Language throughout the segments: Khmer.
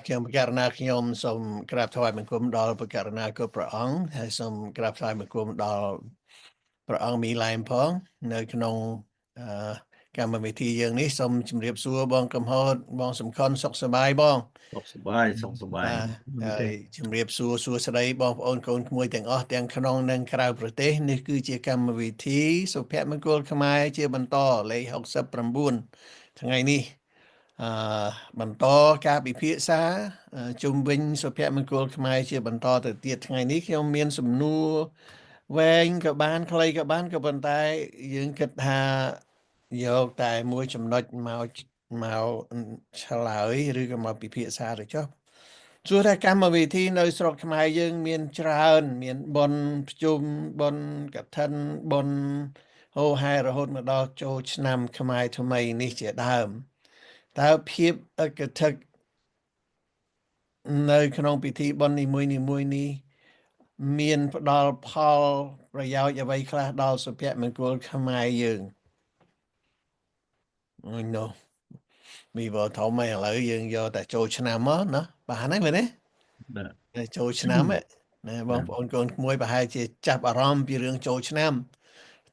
ខ្ញុំព្រះករុណាខ្ញុំសូមក្រាបថ្វាយបង្គំដល់ព្រះករុណាគុណព្រះអង្គហើយសូមក្រាបថ្វាយបង្គំដល់ព្រះអង្គមីឡែមផងនៅក្នុងអឺកម្មវិធីយើងនេះសូមជម្រាបសួរបងកំហុតបងសំខុនសុខសប្បាយបង សុខសប្បាយសុខសប្បាយ បាទហើយជម្រាបសួរសួស្តីបងប្អូនកូនក្មួយទាំងអស់ទាំងក្នុងនិងក្រៅប្រទេសនេះគឺជាកម្មវិធីសុភមង្គលខ្មែរជាបន្តលេខ69ថ្ងៃនេះអឺបន្តការពិភាក្សាជុំវិញសុភមង្គលខ្មែរជាបន្តទៅទៀតថ្ងៃនេះខ្ញុំមានសំណួរវែងក៏បានខ្លីក៏បានក៏ប៉ុន្តែយើងគិតថាយកតែមួយចំណុចមកមកឆ្លើយឬក៏មកពិភាក្សាទៅចុះសួរថាកម្មវិធីនៅស្រុកខ្មែរយើងមានច្រើនមានបុណ្យភ្ជុំបុណ្យកឋិនបុណ្យហូហែរហូតមកដល់ចូលឆ្នាំខ្មែរថ្មីនេះជាដើមតើភាពអកធិកនៅក្នុងពិធីបុណ្យនីមួយៗនេះមានផ្ដល់ផលប្រយោជន៍អ្វីខ្លះដល់សុភមង្គលខ្មែរយើងអូនោះមីបើធំហើយឥឡូវយើងយកតែចូលឆ្នាំមកណាបានហើយមែនទេ បាទ ចូលឆ្នាំណាបងប្អូនកូនក្មួយប្រហែលជាចាប់អារម្មណ៍ពីរឿងចូលឆ្នាំ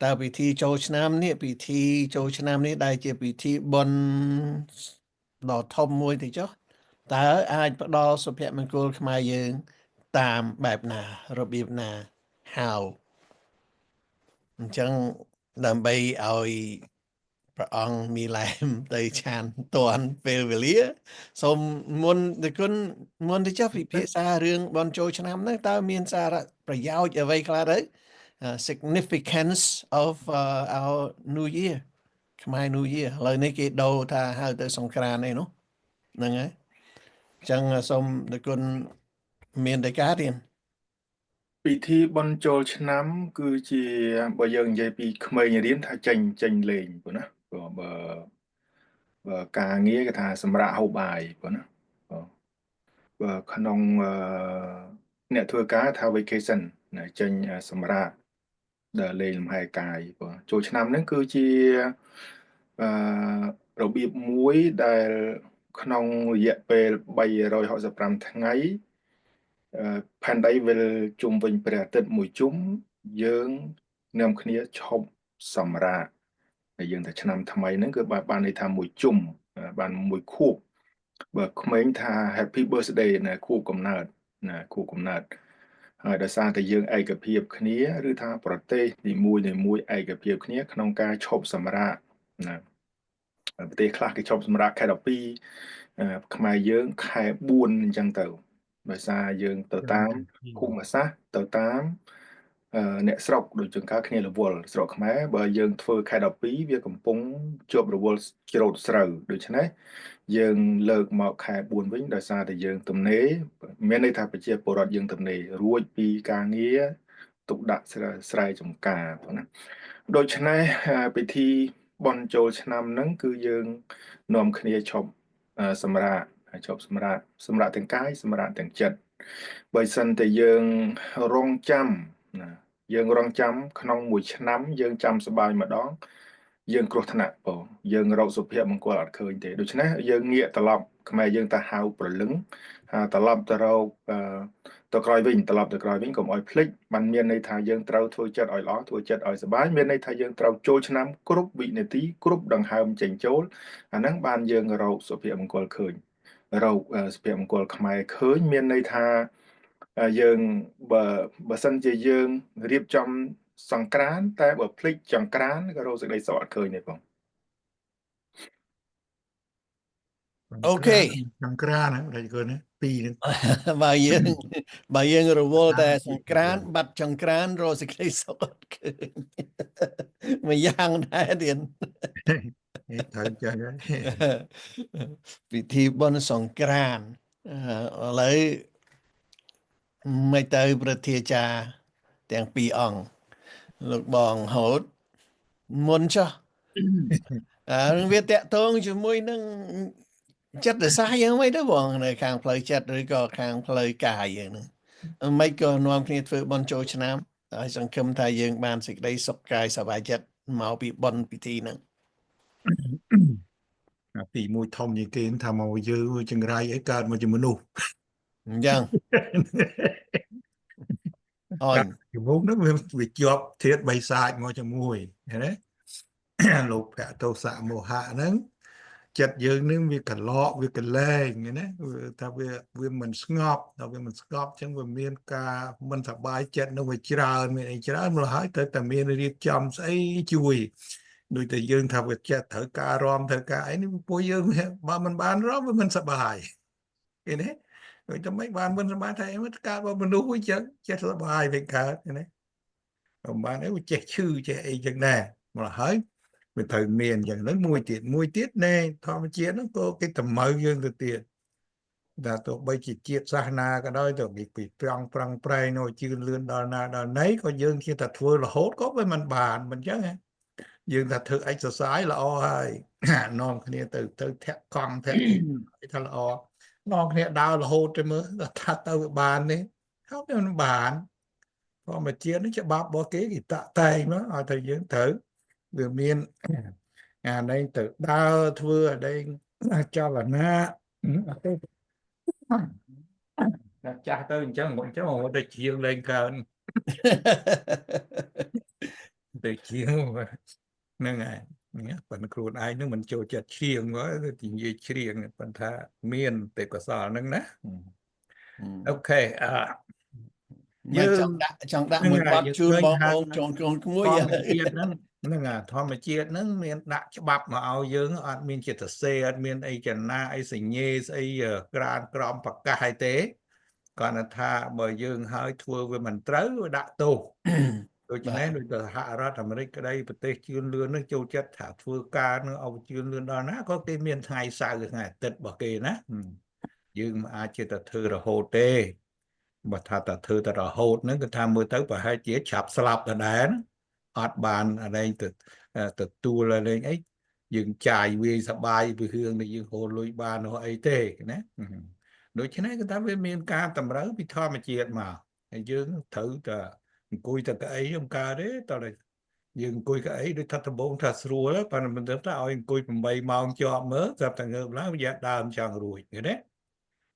តើពិធីចូលឆ្នាំនេះពិធីចូលឆ្នាំនេះដែលជាពិធីបុណ្យដ៏ធំមួយទៅចុះតើអាចផ្ដល់សុភមង្គលខ្មែរយើងតាមបែបណារបៀបណា how អញ្ចឹងដើម្បីឲ្យព្រះអង្គមីឡែមទៅឆានតាន់ពេលវេលាសូមមុនទៅគុណមុនទៅចុះពិភាក្សារឿងបុណ្យចូលឆ្នាំហ្នឹងតើមានសារៈប្រយោជន៍អ្វីខ្លះទៅ significance of our new year ខ្មែរ New Year ឥឡូវនេះគេដូរថាហៅទៅសង្ក្រានអីនោះហ្នឹងហើយអញ្ចឹងសូមទៅគុណមានដីកាទៀត ពិធីបុណ្យចូលឆ្នាំ គឺជាបើយើងនិយាយពីក្មេងរៀនថាចេញចេញលេងប៉ុណ្ណាបើបើបើការងារគេថាសម្រាប់ហូបបាយប៉ុណ្ណាបើបើក្នុងអឺអ្នកធ្វើការថា vacation ណាចេញសម្រាប់ដែលលេងលំហែកាយបើចូលឆ្នាំហ្នឹងគឺជាអឺរបៀបមួយដែលក្នុងរយៈពេល365ថ្ងៃផែនដីវិលជុំវិញព្រះអាទិត្យមួយជុំយើងនាំគ្នាឈប់សម្រាកហើយយើងថាឆ្នាំថ្មីហ្នឹងគឺបានន័យថាមួយជុំបានមួយខួបបើក្មេងថា Happy Birthday ណាខួបកំណើតណាខួបកំណើតហើយដោយសារតែយើងឯកភាពគ្នាឬថាប្រទេសនីមួយនីមួយឯកភាពគ្នាក្នុងការឈប់សម្រាកណាប្រទេសខ្លះគេឈប់សម្រាកខែ12ខ្មែរយើងខែ4អញ្ចឹងទៅដោយសារយើងទៅតាមភូមិសាស្ត្រទៅតាមអ្នកស្រុកដូចជាងកាលគ្នារវល់ស្រុកខ្មែរបើយើងធ្វើខែ12វាកំពុងជាប់រវល់ច្រូតស្រូវដូច្នេះយើងលើកមកខែ4វិញដោយសារតែយើងទំនេរមានន័យថាប្រជាពលរដ្ឋយើងទំនេររួចពីការងារទុកដាក់ស្រែចម្ការបងណាដូច្នេះពិធីបុណ្យចូលឆ្នាំហ្នឹងគឺយើងនាំគ្នាឈប់សម្រាកឈប់សម្រាកសម្រាប់ទាំងកាយសម្រាប់ទាំងចិត្តបើសិនតែយើងរងចាំណាយើងរងចាំក្នុងមួយឆ្នាំយើងចាំសប្បាយម្ដងយើងគ្រោះថ្នាក់បងយើងរកសុភមង្គលអត់ឃើញទេដូច្នេះយើងងាកត្រឡប់ខ្មែរយើងទៅហៅប្រលឹងត្រឡប់ទៅរកទៅក្រោយវិញត្រឡប់ទៅក្រោយវិញកុំឲ្យភ្លេចបានមានន័យថាយើងត្រូវធ្វើចិត្តឲ្យល្អធ្វើចិត្តឲ្យសប្បាយមានន័យថាយើងត្រូវចូលឆ្នាំគ្រប់វិនាទីគ្រប់ដង្ហើមចេញចូលអាហ្នឹងបានយើងរកសុភមង្គលឃើញរកសុភមង្គលខ្មែរឃើញមានន័យថាយើងបើបើសិនជាយើងរៀបចំសង្ក្រានតែបើភ្លេចចង្ក្រានក៏រកសេចក្តីសុខអត់ឃើញទេបង okay សង្ក្រានហ្នឹងតែគុណពីរហ្នឹង បើយើងបើយើងរវល់តែសង្ក្រានបាត់ចង្ក្រានរកសេចក្តីសុខអត់ឃើញមួយយ៉ាងដែរទៀត ត្រូវចឹងហើយ ពិធីបុណ្យសង្ក្រានឥឡូវមិនទៅប្រធាចារ្យទាំងពីរអង្គលោកបងហូតមុនចុះអើវាតកតងជាមួយនឹងចិត្តសាស្ត្រយ៉ាងម៉េចទៅបងនៅខាងផ្លូវចិត្តឬក៏ខាងផ្លូវកាយយ៉ាងហ្នឹងមិនក៏នាំគ្នាធ្វើបុណ្យចូលឆ្នាំហើយសង្ឃឹមថាយើងបានសេចក្តីសុខកាយសប្បាយចិត្តមកពីបុណ្យពិធីហ្នឹង ទីមួយធំជាងគេថាមកយើងចង្រៃអីកើតមកជាមនុស្ស អញ្ចឹងអូន ជំងហ្នឹងវាជាប់ធាតបីសាចមកជាមួយឃើញទេ លោភៈទោសៈមោហៈហ្នឹងចិត្តយើងនឹងវាកឡកវាកលែងណាថាវាមិនស្ងប់ដល់វាមិនស្ងប់អញ្ចឹងវាមានការមិនសប្បាយចិត្តនឹងវាច្រើនមានអីច្រើនម្ល៉េះហើយត្រូវតែមានរៀបចំស្អីជួយដូចតែយើងថាវាចិត្តត្រូវការរំត្រូវការអីនេះពួកយើងបើមិនបានរំវាមិនសប្បាយឃើញទេដូចតែមិនបានមិនសប្បាយថាអីមិនកើតបើមនុស្សវាចឹងចេះសប្បាយវាកើតឃើញទេមិនបានអីវាចេះឈឺចេះអីចឹងដែរម្ល៉េះហើយវាត្រូវមានយ៉ាងហ្នឹងមួយទៀតមួយទៀតណែធម្មជាតិហ្នឹងក៏គេតម្រូវយើងទៅទៀតតែទោះបីជាជាតិសាសនាក៏ដោយទៅគេពីប្រងប្រឹងប្រែងនៅជឿនលឿនដល់ណាដល់ណីក៏យើងជាតែធ្វើរហូតក៏វាមិនបានមិនចឹងហ៎យើងថាធ្វើ exercise ល្អហើយនាំគ្នាទៅទៅធាក់កង់ធាក់ថាល្អនាំគ្នាដើររហូតទៅមើលថាទៅវាបានទេហើយវាមិនបានធម្មជាតិនេះច្បាប់របស់គេគេតាក់តែងមកឲ្យតែយើងត្រូវវាមានអានេះទៅដើរធ្វើអានេះចលនាអត់ទេចាស់ទៅអញ្ចឹងអញ្ចឹងមកទៅជាងលែងកើនទៅជាងហ្នឹងហើយប៉ុន្តែខ្លួនឯងនឹងមិនចូលចិត្តច្រៀងមកទៅនិយាយច្រៀងប៉ុន្តែមានទេពកោសលហ្នឹងណាOK អឺ យើងចង់ដាក់ចង់ដាក់មួយបទជូនបងប្អូនចង់ចង់មួយ ធម្មជាតិហ្នឹងហ្នឹងអាធម្មជាតិហ្នឹងមានដាក់ច្បាប់មកឲ្យយើងអត់មានចិត្តសេអត់មានអីចំណាអីសញ្ញេស្អីក្រានក្រមប្រកាសអីទេគាត់ថាបើយើងហើយធ្វើវាមិនត្រូវវាដាក់ទោសដូច្នេះដូចសហរដ្ឋអាមេរិកក្តីប្រទេសជឿនលឿននឹងចូលចិត្តថាធ្វើការនឹងឲ្យជឿនលឿនដល់ណាក៏គេមានថ្ងៃសៅរ៍ថ្ងៃអាទិត្យរបស់គេណាយើងមិនអាចជាតែធ្វើរហូតទេបើថាតែធ្វើតែរហូតហ្នឹងគឺថាមើលទៅប្រហែលជាឆាប់ស្លាប់ដដែលអត់បានអីទៅទទួលអីអីយើងចាយវាយសបាយពីរឿងដែលយើងហូរលុយបាននោះអីទេណាដូច្នេះគឺថាវាមានការតម្រូវពីធម្មជាតិមកហើយយើងត្រូវតែអង្គុយតែកៅអីមិនកើតទេតើយើងអង្គុយកៅអីដូចថាដំបងថាស្រួលប៉ុន្តែមិនទៅថាឲ្យអង្គុយ8ម៉ោងជាប់មើលស្រាប់តែងើបឡើងវាដើមចង់រួចឃើញទេ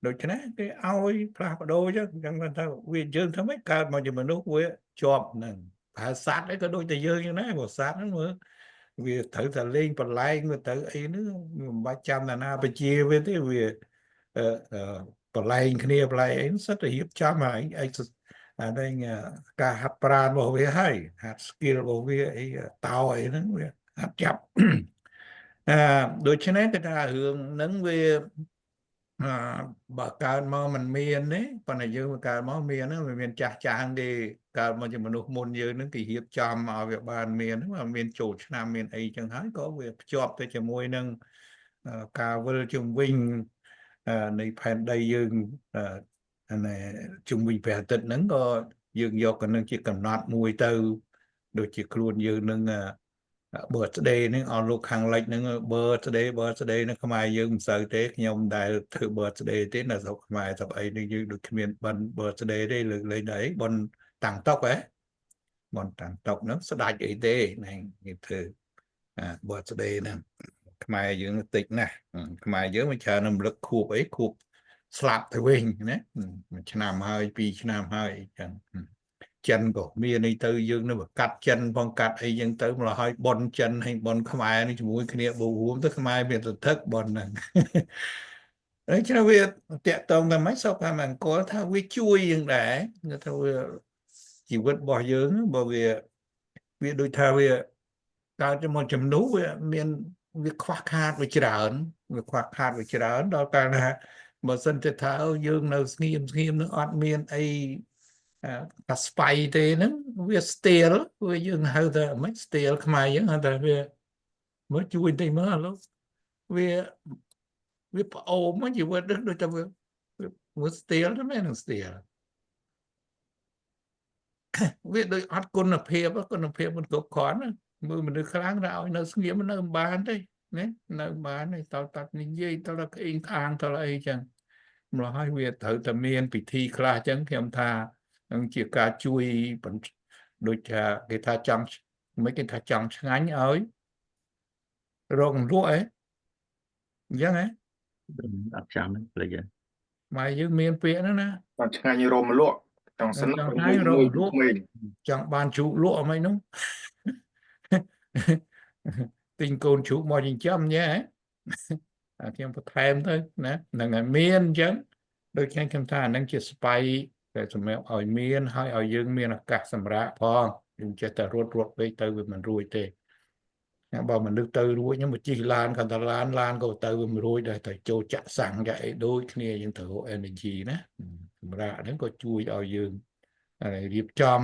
ដូច្នេះគេឲ្យផ្លាស់ប្ដូរចឹងអញ្ចឹងថាវាយើងធ្វើម៉េចកើតមកជាមនុស្សវាជាប់ហ្នឹងប្រហែលសត្វអីក៏ដូចតែយើងចឹងដែរព្រោះសត្វហ្នឹងមើលវាត្រូវតែលេងបន្លែងវាត្រូវអីហ្នឹងមិនបាច់ចាំតាណាបជាវាទេវាអឺបន្លែងគ្នាបន្លែងអីសិតតែរៀបចំហើយអីអានេះការហាត់ប្រាណរបស់វាហើយហាត់ skill របស់វាអីតោអីហ្នឹងវាហាត់ចាប់អឺដូច្នេះគេថារឿងហ្នឹងវាអឺបើកើតមកមិនមានទេប៉ុន្តែយើងកើតមកមានហ្នឹងវាមានចាស់ចាស់គេកើតមកជាមនុស្សមុនយើងហ្នឹងគេរៀបចំឲ្យវាបានមានហ្នឹងមានចូលឆ្នាំមានអីចឹងហើយក៏វាភ្ជាប់ទៅជាមួយនឹងការវិលជុំវិញនៃផែនដីយើងនេះជុំវិញព្រះអាទិត្យហ្នឹងក៏យើងយកកនឹងជាកំណត់មួយទៅដូចជាខ្លួនយើងនឹង birthday ហ្នឹងអស់លោកខាងលិចហ្នឹង birthday birthday នៅខ្មែរយើងមិនសូវទេខ្ញុំមិនដែលធ្វើ birthday ទេនៅស្រុកខ្មែរស្រុកអីនេះយើងដូចគ្មានបិណ្ឌ birthday ទេលើកលែងតែអីបិណ្ឌតាំងតុកហ៎បិណ្ឌតាំងតុកហ្នឹងស្ដាច់អីទេហ្នឹងគេធ្វើអា birthday ហ្នឹងខ្មែរយើងតិចណាស់ខ្មែរយើងមិនច្រើនរំលឹកខួបអីខួបស្លាប់ទៅវិញណាមួយឆ្នាំហើយពីរឆ្នាំហើយអញ្ចឹងចិនក៏មានអីទៅយើងនៅកាត់ចិនផងកាត់អីចឹងទៅម្ល៉េះហើយប៉ុនចិនហើយប៉ុនខ្មែរនេះជាមួយគ្នាបូករួមទៅខ្មែរមានសន្ធឹកប៉ុនហ្នឹងហើយច្រវាតាក់តងតែមិនសុខថាមង្គលថាវាជួយយើងដែរគេថាវាជីវិតរបស់យើងបើវាវាដូចថាវាកើតមកចំនួនវាមានវាខ្វះខាតវាច្រើនវាខ្វះខាតវាច្រើនដល់កាលណាបើសិនជាថាយើងនៅស្ងៀមស្ងៀមនឹងអត់មានអីតាស្បៃទេហ្នឹងវា still វាយើងហៅថាមិន still ខ្មែរយើងហៅថាវាមើលជួយបន្តិចមើលលោកវាវាផ្អូមជីវិតហ្នឹងដូចតែវាមើល still ទៅមែននឹង still វាដូចអត់គុណភាពគុណភាពមិនគ្រប់គ្រាន់មើលមនុស្សខ្លាំងថាឲ្យនៅស្ងៀមនៅមិនបានទេណានៅបានទេតតនិយាយតតក្អេងក្អាងតអីចឹងម្ល៉េះហើយវាត្រូវតែមានពិធីខ្លះចឹងខ្ញុំថានឹងជាការជួយដូចថាគេថាចង់មិនគេថាចង់ឆ្ងាញ់ឲ្យរកលក់អី អញ្ចឹងហ៎ អត់ចាំទេភ្លេចហើយ ខ្មែរយើងមានពាក្យហ្នឹងណា ចង់ឆ្ងាញ់រមលក់ចង់សនុក ចង់ មួយ ឆ្ងាញ់រ មួយ មលក់ ក្មេង ចង់បានជ្រូកលក់អីមិននោះ ទិញកូនជ្រូកមកចិញ្ចឹមញ៉ែហ៎អាខ្ញុំបន្ថែមទៅណាហ្នឹងហើយមានអញ្ចឹងដូច្នេះខ្ញុំថាអាហ្នឹងជាស្បៃដែលសម្រាប់ឲ្យមានហើយឲ្យយើងមានឱកាសសម្រាកផងយើងចេះតែរត់រត់ពេកទៅវាមិនរួចទេណាបើមនុស្សទៅរួចខ្ញុំមកជិះឡានគាត់ថាឡានឡានក៏ទៅវាមិនរួចដែរតែចូលចាក់សាំងចាក់អីដូចគ្នាយើងត្រូវរក energy ណាសម្រាកហ្នឹងក៏ជួយឲ្យយើងហើយរៀបចំ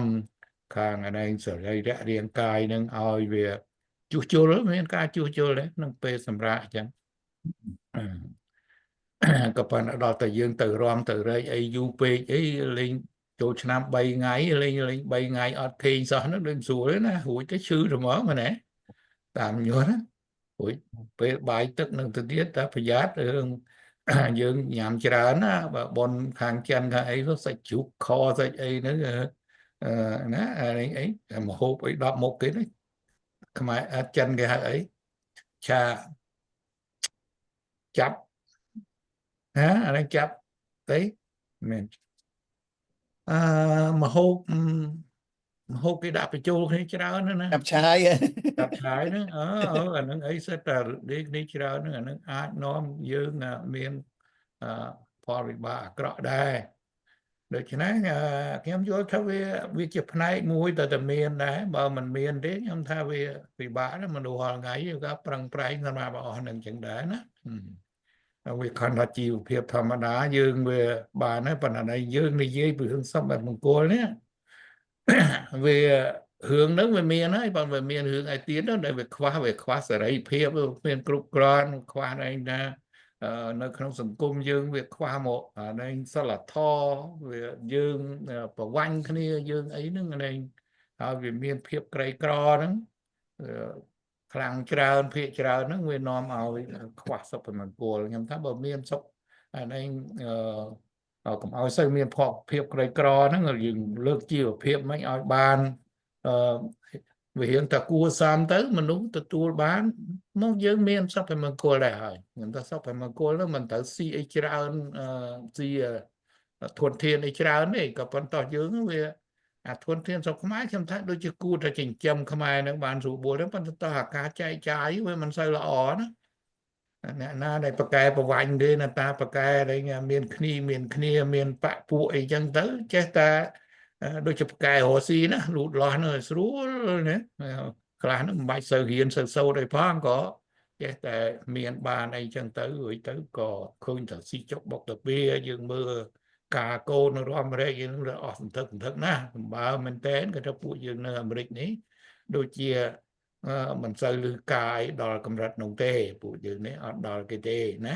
ខាងអានេះសរីរៈរាងកាយនឹងឲ្យវាជួសជុលមានការជួសជុលដែរក្នុងពេលសម្រាកអញ្ចឹង ក៏ប៉ុន្តែដល់តែយើងទៅរំទៅរែកអីយូរពេកអីលេងចូលឆ្នាំ3ថ្ងៃលេងលេង3ថ្ងៃអត់គេងសោះហ្នឹងដូចមិនស្រួលទេណារួចទៅឈឺហ្មងមែនទេតាមយល់ណារួចពេលបាយទឹកនឹងទៅទៀតតែប្រយ័ត្នរឿង យើងញ៉ាំច្រើនណាបើបនខាងចិនខាងអីទៅសាច់ជ្រូកខសាច់អីហ្នឹងអឺណាអានេះអីមហូបអី10មុខគេនេះខ្មែរអត់ចិនគេហៅអីឆាចាប់ហ៎អានេះចាប់ទេមែនអឺមហូបមហូបគេដាក់បញ្ចូលគ្នាច្រើនណាស់ណា ចាប់ឆាយហ៎ ចាប់ឆាយហ្នឹងអឺអឺអាហ្នឹងអីសិតតែនេះនេះច្រើនហ្នឹងអាហ្នឹងអាចនាំយើងមានអឺផលវិបាកអាក្រក់ដែរដូច្នេះខ្ញុំយល់ថាវាវាជាផ្នែកមួយតែតែមានដែរបើមិនមានទេខ្ញុំថាវាពិបាកណាស់មនុស្សរាល់ថ្ងៃក៏ប្រឹងប្រែងសម្រាប់អស់ហ្នឹងចឹងដែរណាហើយវាខំថាជីវភាពធម្មតាយើងវាបានហើយប៉ុន្តែយើងនិយាយពីរឿងសុខបែបមង្គលនេះ វារឿងហ្នឹងវាមានហើយបើវាមានរឿងឯទៀតនោះដែលវាខ្វះវាខ្វះសេរីភាពវាគ្មានគ្រប់គ្រាន់ខ្វះឯងណានៅក្នុងសង្គមយើងវាខ្វះមកអានេះសិលធម៌វាយើងប្រវាញ់គ្នាយើងអីហ្នឹងឯងហើយវាមានភាពក្រីក្រហ្នឹងខ្លាំងច្រើនភាកច្រើនហ្នឹងវានាំឲ្យខ្វះសុភមង្គលខ្ញុំថាបើមានសុខអានេះអឺកុំឲ្យសូវមានផលភាពក្រីក្រហ្នឹងយើងលើកជីវភាពមិនឲ្យបានអឺវារៀងតែគួសមទៅមនុស្សទទួលបានមកយើងមានសុភមង្គលដែរហើយខ្ញុំថាសុភមង្គលហ្នឹងមិនត្រូវស៊ីអីច្រើនអឺស៊ីធនធានអីច្រើនទេក៏ប៉ុន្តែយើងវាអាធនធានស្រុកខ្មែរខ្ញុំថាដូចជាគួរតែចិញ្ចឹមខ្មែរនឹងបានស្រួលបួលហ្នឹងប៉ុន្តែតោះអាការចែកចាយវាមិនសូវល្អណាអ្នកណាដែលប្រកែប្រវាញ់ទេណាតាប្រកែដែលមានគ្នាមានគ្នាមានបពពួកអីចឹងទៅចេះតែដូចជាប្រកែរស់ស៊ីណាលូតលាស់នោះស្រួលណាខ្លះហ្នឹងមិនបាច់សូវរៀនសូវសូត្រអីផងក៏ចេះតែមានបានអីចឹងទៅរួចទៅក៏ឃើញតែស៊ីចុកបុកទៅវាយើងមើលការកូនរំរែកយើងនឹងអស់សន្ធឹកសន្ធឹកណាសម្បើមែនតែនក៏ថាពួកយើងនៅអាមេរិកនេះដូចជាមិនសូវលឺកាយដល់កម្រិតនោះទេពួកយើងនេះអត់ដល់គេទេណា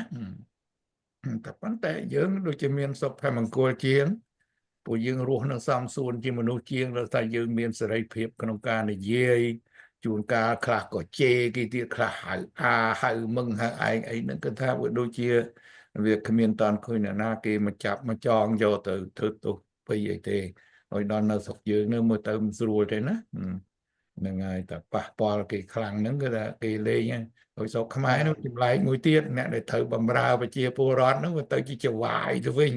តែប៉ុន្តែយើងដូចជាមានសុភមង្គលជាងពួកយើងរស់នឹងសមសួនជាមនុស្សជាងដោយសារយើងមានសេរីភាពក្នុងការនិយាយជួនកាលខ្លះក៏ជេរគេទៀតខ្លះហៅអាហៅមឹងហៅឯងអីហ្នឹងគឺថាវាដូចជាវាគ្មានតាន់ឃើញអ្នកណាគេមកចាប់មកចងយកទៅធ្វើទោសពីអីទេហើយដល់នៅស្រុកយើងនៅមើលទៅមិនស្រួលទេណាហ្នឹងហើយតែប៉ះពាល់គេខ្លាំងហ្នឹងគឺថាគេលេងហើយស្រុកខ្មែរនោះចម្លែកមួយទៀតអ្នកដែលត្រូវបំរើប្រជាពលរដ្ឋហ្នឹងវាទៅជាចវាយទៅវិញ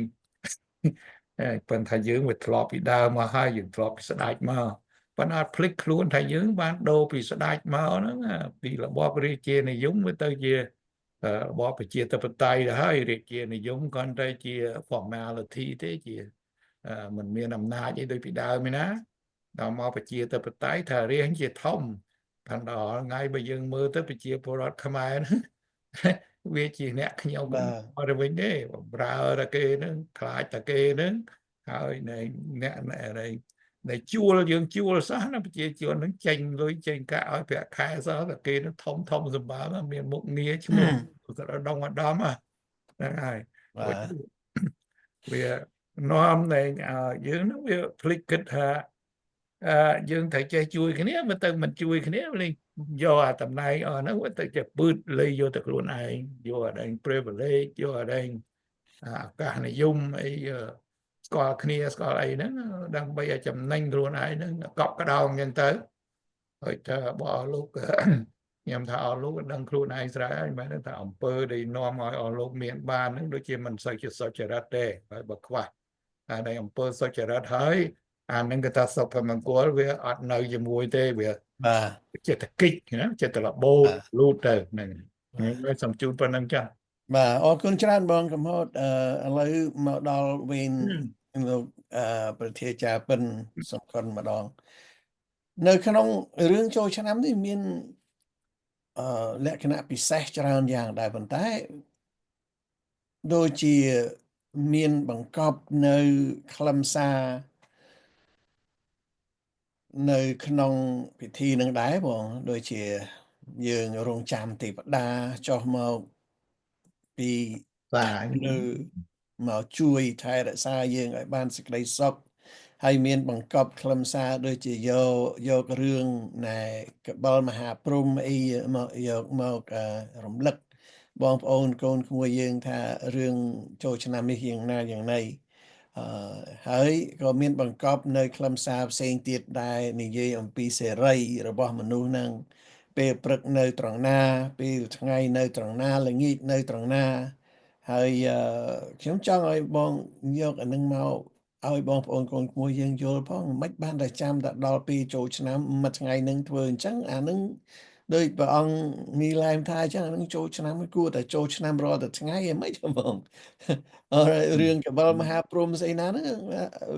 ហើយប៉ុន្តែយើងវាធ្លាប់ពីដើមមកហើយយើងធ្លាប់ពីស្ដេចមកប៉ុន្តែអត់ភ្លេចខ្លួនថាយើងបានដូរពីស្ដេចមកហ្នឹងពីរបបរាជានិយមវាទៅជារបបប្រជាធិបតេយ្យទៅហើយរាជានិយមគ្រាន់តែជា formality ទេជាមិនមានអំណាចអីដូចពីដើមទេណាដល់មកប្រជាធិបតេយ្យថារាជជាធំផាន់ដល់ថ្ងៃបើយើងមើលទៅប្រជាពលរដ្ឋខ្មែរហ្នឹងវាជាអ្នកខ្ញុំ បាទ អត់ទៅវិញទេបំរើតែគេហ្នឹងខ្លាចតែគេហ្នឹងហើយអ្នកដែលជួលយើងជួលសោះណាប្រជាជនហ្នឹងចេញលុយចេញកាក់ឲ្យប្រាក់ខែសោះតែគេហ្នឹងធំធំសម្បើមមានមុខងារឈ្មោះស្ដុងឧត្តមហ្នឹងហើយ បាទ វានាំតែយើងហ្នឹងវាភ្លេចគិតថាអឺយើងត្រូវចេះជួយគ្នាបើទៅមិនជួយគ្នាលេងយកអាតំណែងអស់ហ្នឹងវាទៅជាពឺតលេយកទៅខ្លួនឯងយកអាដែង privilege យកអាដែងឱកាសនិយមអីស្គាល់គ្នាស្គាល់អីហ្នឹងដើម្បីឲ្យចំណេញខ្លួនឯងហ្នឹងកប់ក្តោងអញ្ចឹងទៅហើយតើបើលោក ខ្ញុំថាអស់លោកដឹងខ្លួនឯងស្រេចហើយ មែនទេ ថាអំពើដែលនាំឲ្យអស់លោកមានបានហ្នឹង ដូចជាមិនសូវជាសុចរិតទេ ហើយបើខ្វះអានៃអំពើសុចរិតហើយ អានឹងគេថាសុភមង្គលវាអត់នៅជាមួយទេ វា បាទ ចិត្តកិច្ចណា ចិត្តរបូតលូតទៅហ្នឹង ខ្ញុំសូមជូនប៉ុណ្្នឹងចា៎ បាទ អរគុណច្រើនបងកំហុត។ អឺឥឡូវមកដល់វេនលោកអឺប្រធាចារ្យពិនសំខាន់ម្ដង នៅក្នុងរឿងចូលឆ្នាំនេះមានអឺលក្ខណៈពិសេសច្រើនយ៉ាងដែរ ប៉ុន្តែដូចជាមានបង្កប់នៅខ្លឹមសារនៅក្នុងពិធីនឹងដែរបង ដូចជាយើងរងចាំទេវតាចុះមកពី បាទ លើមកជួយថែរក្សាយើងឲ្យបានសេចក្តីសុខ ហើយមានបង្កប់ខ្លឹមសារដូចជាយករឿងណែកបិលមហាព្រំអីមកយកមករំលឹកបងប្អូនកូនក្មួយយើងថារឿងចូលឆ្នាំនេះយ៉ាងណាយ៉ាងណី អឺហើយក៏មានបង្កប់នៅខ្លឹមសារផ្សេងទៀតដែរ និយាយអំពីសេរីរបស់មនុស្សហ្នឹង ពេលព្រឹកនៅត្រង់ណា ពេលថ្ងៃនៅត្រង់ណា ល្ងាចនៅត្រង់ណា ហើយខ្ញុំចង់ឲ្យបងយកអានឹងមកឲ្យបងប្អូនកូនក្មួយយើងយល់ផង មិនបានតែចាំតែដល់ពេលចូលឆ្នាំមួយថ្ងៃនឹងធ្វើអញ្ចឹង អានឹងដោយព្រះអង្គមីឡែមថាអញ្ចឹង អានឹងចូលឆ្នាំគួរតែចូលឆ្នាំរាល់តែថ្ងៃ អីមិនទេបង? អររឿងកបិលមហាព្រំស្អីណាហ្នឹង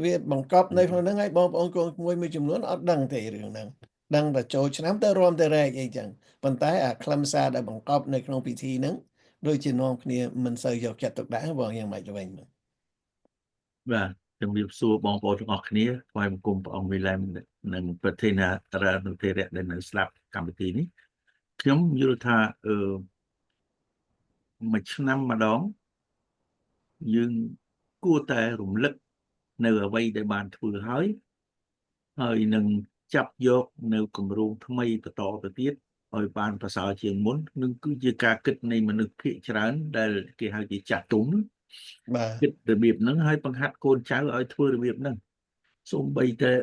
វាបង្កប់នៅក្នុងហ្នឹង ហើយបងប្អូនកូនក្មួយមួយចំនួនអត់ដឹងទេរឿងហ្នឹង ដឹងតែចូលឆ្នាំទៅរំទៅរែកអីចឹង ប៉ុន្តែអាខ្លឹមសារដែលបង្កប់នៅក្នុងពិធីហ្នឹង ដូចជានាំគ្នាមិនសូវយកចិត្តទុកដាក់បង យ៉ាងម៉េចទៅវិញ? បាទ ជំរាបសួរបងប្អូនទាំងអស់គ្នា ថ្វាយបង្គំព្រះអង្គវីឡែម និងប្រធានារានុធេរៈដែលនៅស្ដាប់កម្មវិធីនេះ។ ខ្ញុំយល់ថា អឺមួយឆ្នាំម្ដងយើងគួរតែរំលឹកនៅអ្វីដែលបានធ្វើហើយ ហើយនឹងចាប់យកនៅគម្រោងថ្មីបន្តទៅទៀតឲ្យបានប្រសើរជាងមុន នឹងគឺជាការគិតនៃមនុស្សភាគច្រើនដែលគេហៅជាចាស់ទុំ បាទ គិតរបៀបហ្នឹង ហើយបង្ហាត់កូនចៅឲ្យធ្វើរបៀបហ្នឹង។ សូម្បីតែ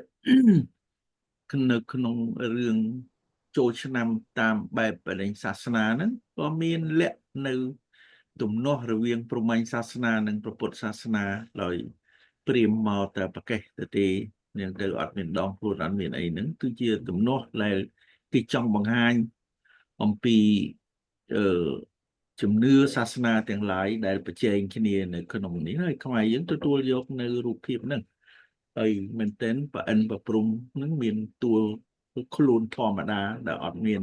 នៅក្នុងរឿងចូលឆ្នាំតាមបែបបដិសាសនាហ្នឹង ក៏មានលក្ខនៅទំនាស់រវាងព្រហ្មញ្ញសាសនានិងព្រះពុទ្ធសាសនា ដោយព្រាមមកតែប្រកេះទៅទេ នាងទៅអត់មានដងខ្លួន អត់មានអីហ្នឹង គឺជាទំនាស់ដែលគេចង់បង្ហាញអំពីអឺជំនឿសាសនាទាំងឡាយដែលប្រជែងគ្នានៅក្នុងនេះ ហើយខ្មែរយើងទទួលយកនៅរូបភាពហ្នឹងហើយ។ មែនទែន ប្រអិនប្រព្រំហ្នឹងមានតួខ្លួនធម្មតាដែលអត់មាន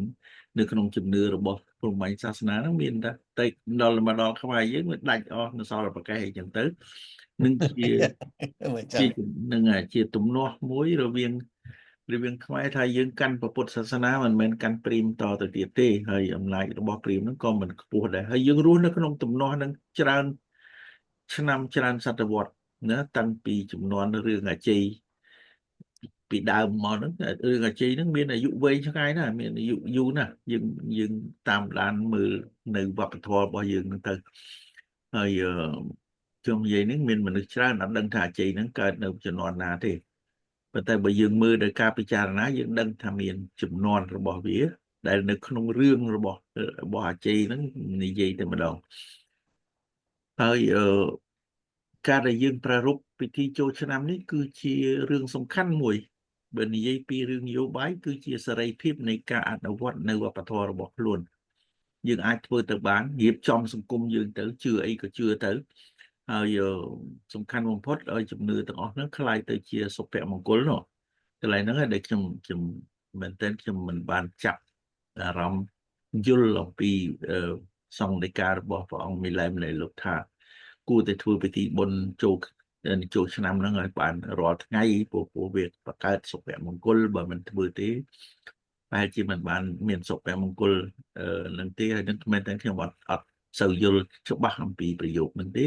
នៅក្នុងជំនឿរបស់ព្រហ្មញ្ញសាសនាហ្នឹង មានតែតែដល់មកដល់ខ្មែរយើងវាដាច់អស់ នៅសល់ប្រកេះអីចឹងទៅ នឹងជាជានឹងជាទំនាស់មួយរវាងខ្មែរ ថាយើងកាន់ពុទ្ធសាសនា មិនមែនកាន់ព្រាហ្មណ៍តទៅទៀតទេ ហើយអំណាចរបស់ព្រាហ្មណ៍ហ្នឹងក៏មិនខ្ពស់ដែរ ហើយយើងរស់នៅក្នុងទំនាស់ហ្នឹងច្រើនឆ្នាំច្រើនសតវត្សណា តាំងពីចំនួនរឿងអាជ័យពីដើមមកហ្នឹង។ រឿងអាជ័យហ្នឹងមានអាយុវែងឆ្ងាយណាស់ មានអាយុយូរណាស់ យើងយើងតាមដានមើលនៅវប្បធម៌របស់យើងហ្នឹងទៅ ហើយខ្ញុំនិយាយហ្នឹង មានមនុស្សច្រើនអត់ដឹងថាអាជ័យហ្នឹងកើតនៅជំនាន់ណាទេ ប៉ុន្តែបើយើងមើលដោយការពិចារណា យើងដឹងថាមានចំនួនរបស់វា ដែលនៅក្នុងរឿងរបស់អាជ័យហ្នឹងនិយាយតែម្ដងហើយ។ អឺការដែលយើងប្រារព្ធពិធីចូលឆ្នាំនេះ គឺជារឿងសំខាន់មួយ បើនិយាយពីរឿងនយោបាយ គឺជាសេរីភាពនៃការអនុវត្តនៅវប្បធម៌របស់ខ្លួន យើងអាចធ្វើទៅបាន រៀបចំសង្គមយើងទៅ ជឿអីក៏ជឿទៅ ហើយសំខាន់បំផុតឲ្យជំនឿទាំងអស់ហ្នឹងក្លាយទៅជាសុភមង្គលនោះ។ កន្លែងហ្នឹងដែលខ្ញុំមែនទែនខ្ញុំមិនបានចាប់អារម្មណ៍យល់អំពីសង្ឃដីការបស់ព្រះអង្គមីឡែម ដែលលោកថាគួរតែធ្វើពិធីបុណ្យចូលឆ្នាំហ្នឹងឲ្យបានរាល់ថ្ងៃ ព្រោះវាបង្កើតសុភមង្គល បើមិនធ្វើទេប្រហែលជាមិនបានមានសុភមង្គលនឹងទេ ហើយនឹងមែនតើខ្ញុំអត់សូវយល់ច្បាស់អំពីប្រយោគហ្នឹងទេ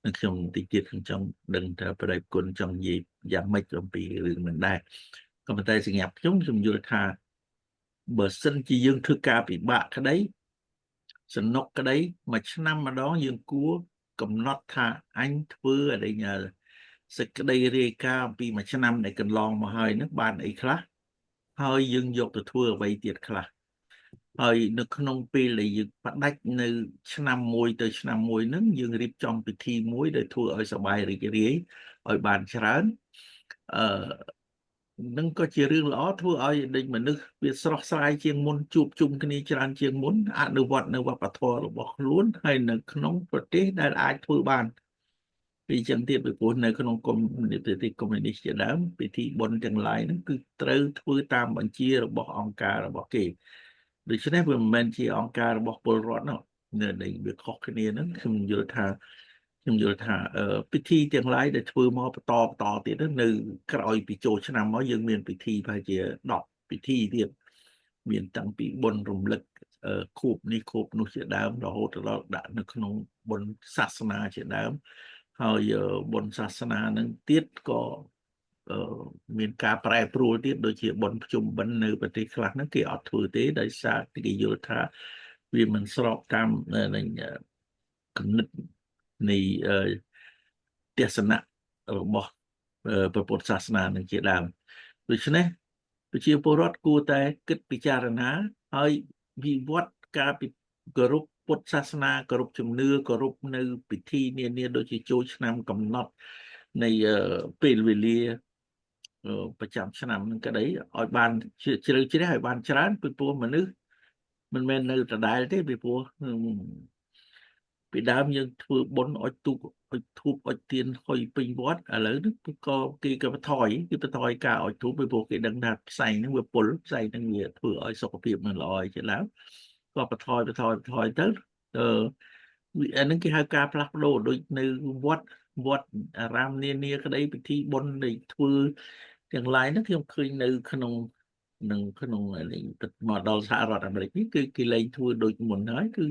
នឹងខ្ញុំតិចទៀតខ្ញុំចង់ដឹងថាប្រតិគុណចង់និយាយយ៉ាងម៉េចអំពីរឿងហ្នឹងដែរ។ ក៏ប៉ុន្តែសម្រាប់ខ្ញុំ ខ្ញុំយល់ថាបើសិនជាយើងធ្វើការពិបាកក្តី សនុកក្តី មួយឆ្នាំម្ដងយើងគួរកំណត់ថាអញធ្វើអីសេចក្តីរាយការណ៍អំពីមួយឆ្នាំដែលកន្លងមកហើយនឹងបានអីខ្លះ ហើយយើងយកទៅធ្វើអ្វីទៀតខ្លះ។ ហើយនៅក្នុងពេលដែលយើងផ្ដាច់នៅឆ្នាំមួយទៅឆ្នាំមួយហ្នឹងយើងរៀបចំពិធីមួយដែលធ្វើឲ្យសប្បាយរីករាយឲ្យបានច្រើនអឺនឹងក៏ជារឿងល្អធ្វើឲ្យដូចមនុស្សវាស្រស់ស្រាយជាងមុនជួបជុំគ្នាច្រើនជាងមុនអនុវត្តនៅវប្បធម៌របស់ខ្លួនហើយនៅក្នុងប្រទេសដែលអាចធ្វើបានពីចឹងទៀតពីព្រោះនៅក្នុងកុម្មុយនីសប្រទេសកុម្មុយនីសជាដើមពិធីបុណ្យទាំងឡាយហ្នឹងគឺត្រូវធ្វើតាមបញ្ជារបស់អង្គការរបស់គេដូច្នេះវាមិនមែនជាអង្គការរបស់ពលរដ្ឋនោះនៅនៃវាខុសគ្នាហ្នឹងខ្ញុំយល់ថាពិធីទាំងឡាយដែលធ្វើមកបន្តបន្តទៀតហ្នឹងនៅក្រោយពីចូលឆ្នាំមកយើងមានពិធីប្រហែលជា10ពិធីទៀតមានតាំងពីបុណ្យរំលឹកខួបនេះខួបនោះជាដើមរហូតដល់ដាក់នៅក្នុងបុណ្យសាសនាជាដើមហើយបុណ្យសាសនានឹងទៀតក៏មានការប្រែប្រួលទៀតដូចជាបុណ្យភ្ជុំបិណ្ឌនៅប្រទេសខ្លះហ្នឹងគេអត់ធ្វើទេដោយសារគេយល់ថាវាមិនស្របតាមនឹងគំនិតនៃទស្សនៈរបស់ព្រះពុទ្ធសាសនានឹងជាដើមដូច្នេះប្រជាពលរដ្ឋគួរតែគិតពិចារណាហើយវិវត្តការគោរពពុទ្ធសាសនាគោរពជំនឿគោរពនៅពិធីនានាដូចជាចូលឆ្នាំកំណត់នៃពេលវេលាប្រចាំឆ្នាំនឹងក្តីឲ្យបានជ្រៅជ្រះឲ្យបានច្រើនពីព្រោះមនុស្សមិនមែននៅដដែលទេពីព្រោះពីដើមយើងធ្វើបុណ្យអុជទូកអុជធូបអុជទៀនហុយពេញវត្តឥឡូវនេះក៏គេក៏បន្ថយគេបន្ថយការអុជធូបពីព្រោះគេដឹងថាផ្សែងហ្នឹងវាពុលផ្សែងហ្នឹងវាធ្វើឲ្យសុខភាពមិនល្អជាដើមក៏បន្ថយបន្ថយបន្ថយទៅអឺអាហ្នឹងគេហៅការផ្លាស់ប្ដូរដូចនៅវត្តវត្តអារាមនានាក្តីពិធីបុណ្យដែលធ្វើទាំងឡាយហ្នឹងខ្ញុំឃើញនៅក្នុងនឹងក្នុងមកដល់សហរដ្ឋអាមេរិកនេះគឺគេលែងធ្វើដូចមុនហើយគឺ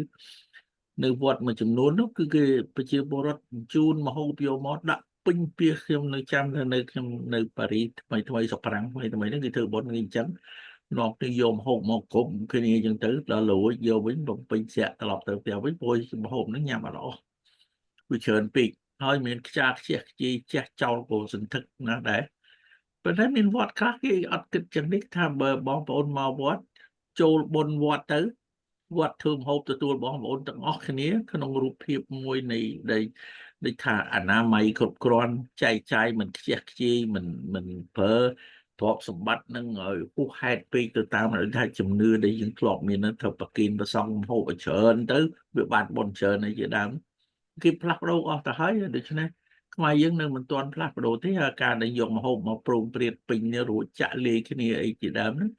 នៅវត្តមួយចំនួននោះគឺគេប្រជាពលរដ្ឋជូនមហូបយកមកដាក់ពេញពាសខ្ញុំនៅចាំនៅខ្ញុំនៅប៉ារីថ្មីថ្មីសុកប្រាំងថ្មីថ្មីហ្នឹងគេធ្វើបុណ្យគេអញ្ចឹងនាំគ្នាយកម្ហូបមកគ្រប់គ្នាអញ្ចឹងទៅដល់លួចយកវិញបំពេញស្រាក់ត្រឡប់ទៅផ្ទះវិញព្រោះម្ហូបហ្នឹងញ៉ាំអត់អស់វាច្រើនពេកហើយមានខ្ចាខ្ជះខ្ជាយជះចោលក៏សន្ធឹកណាស់ដែរប៉ុន្តែមានវត្តខ្លះគេអត់គិតចឹងនេះថាបើបងប្អូនមកវត្តចូលបុណ្យវត្តទៅវត្តធ្វើម្ហូបទទួលបងប្អូនទាំងអស់គ្នាក្នុងរូបភាពមួយនៃដែលដូចថាអនាម័យគ្រប់គ្រាន់ចែកចាយមិនខ្ជះខ្ជាយមិនប្រើទ្រព្យសម្បត្តិនឹងឲ្យហួសហេតុពេកទៅតាមដូចថាជំនឿដែលយើងធ្លាប់មានហ្នឹងត្រូវប្រគិនប្រសង់ម្ហូបឲ្យច្រើនទៅវាបានបុណ្យច្រើនអីជាដើមគេផ្លាស់ប្ដូរអស់ទៅហើយដូច្នេះខ្មែរយើងនៅមិនទាន់ផ្លាស់ប្ដូរទេការដែលយកម្ហូបមកប្រងព្រាតពេញនេះរួចចាក់លាយគ្នាអីជាដើមហ្នឹង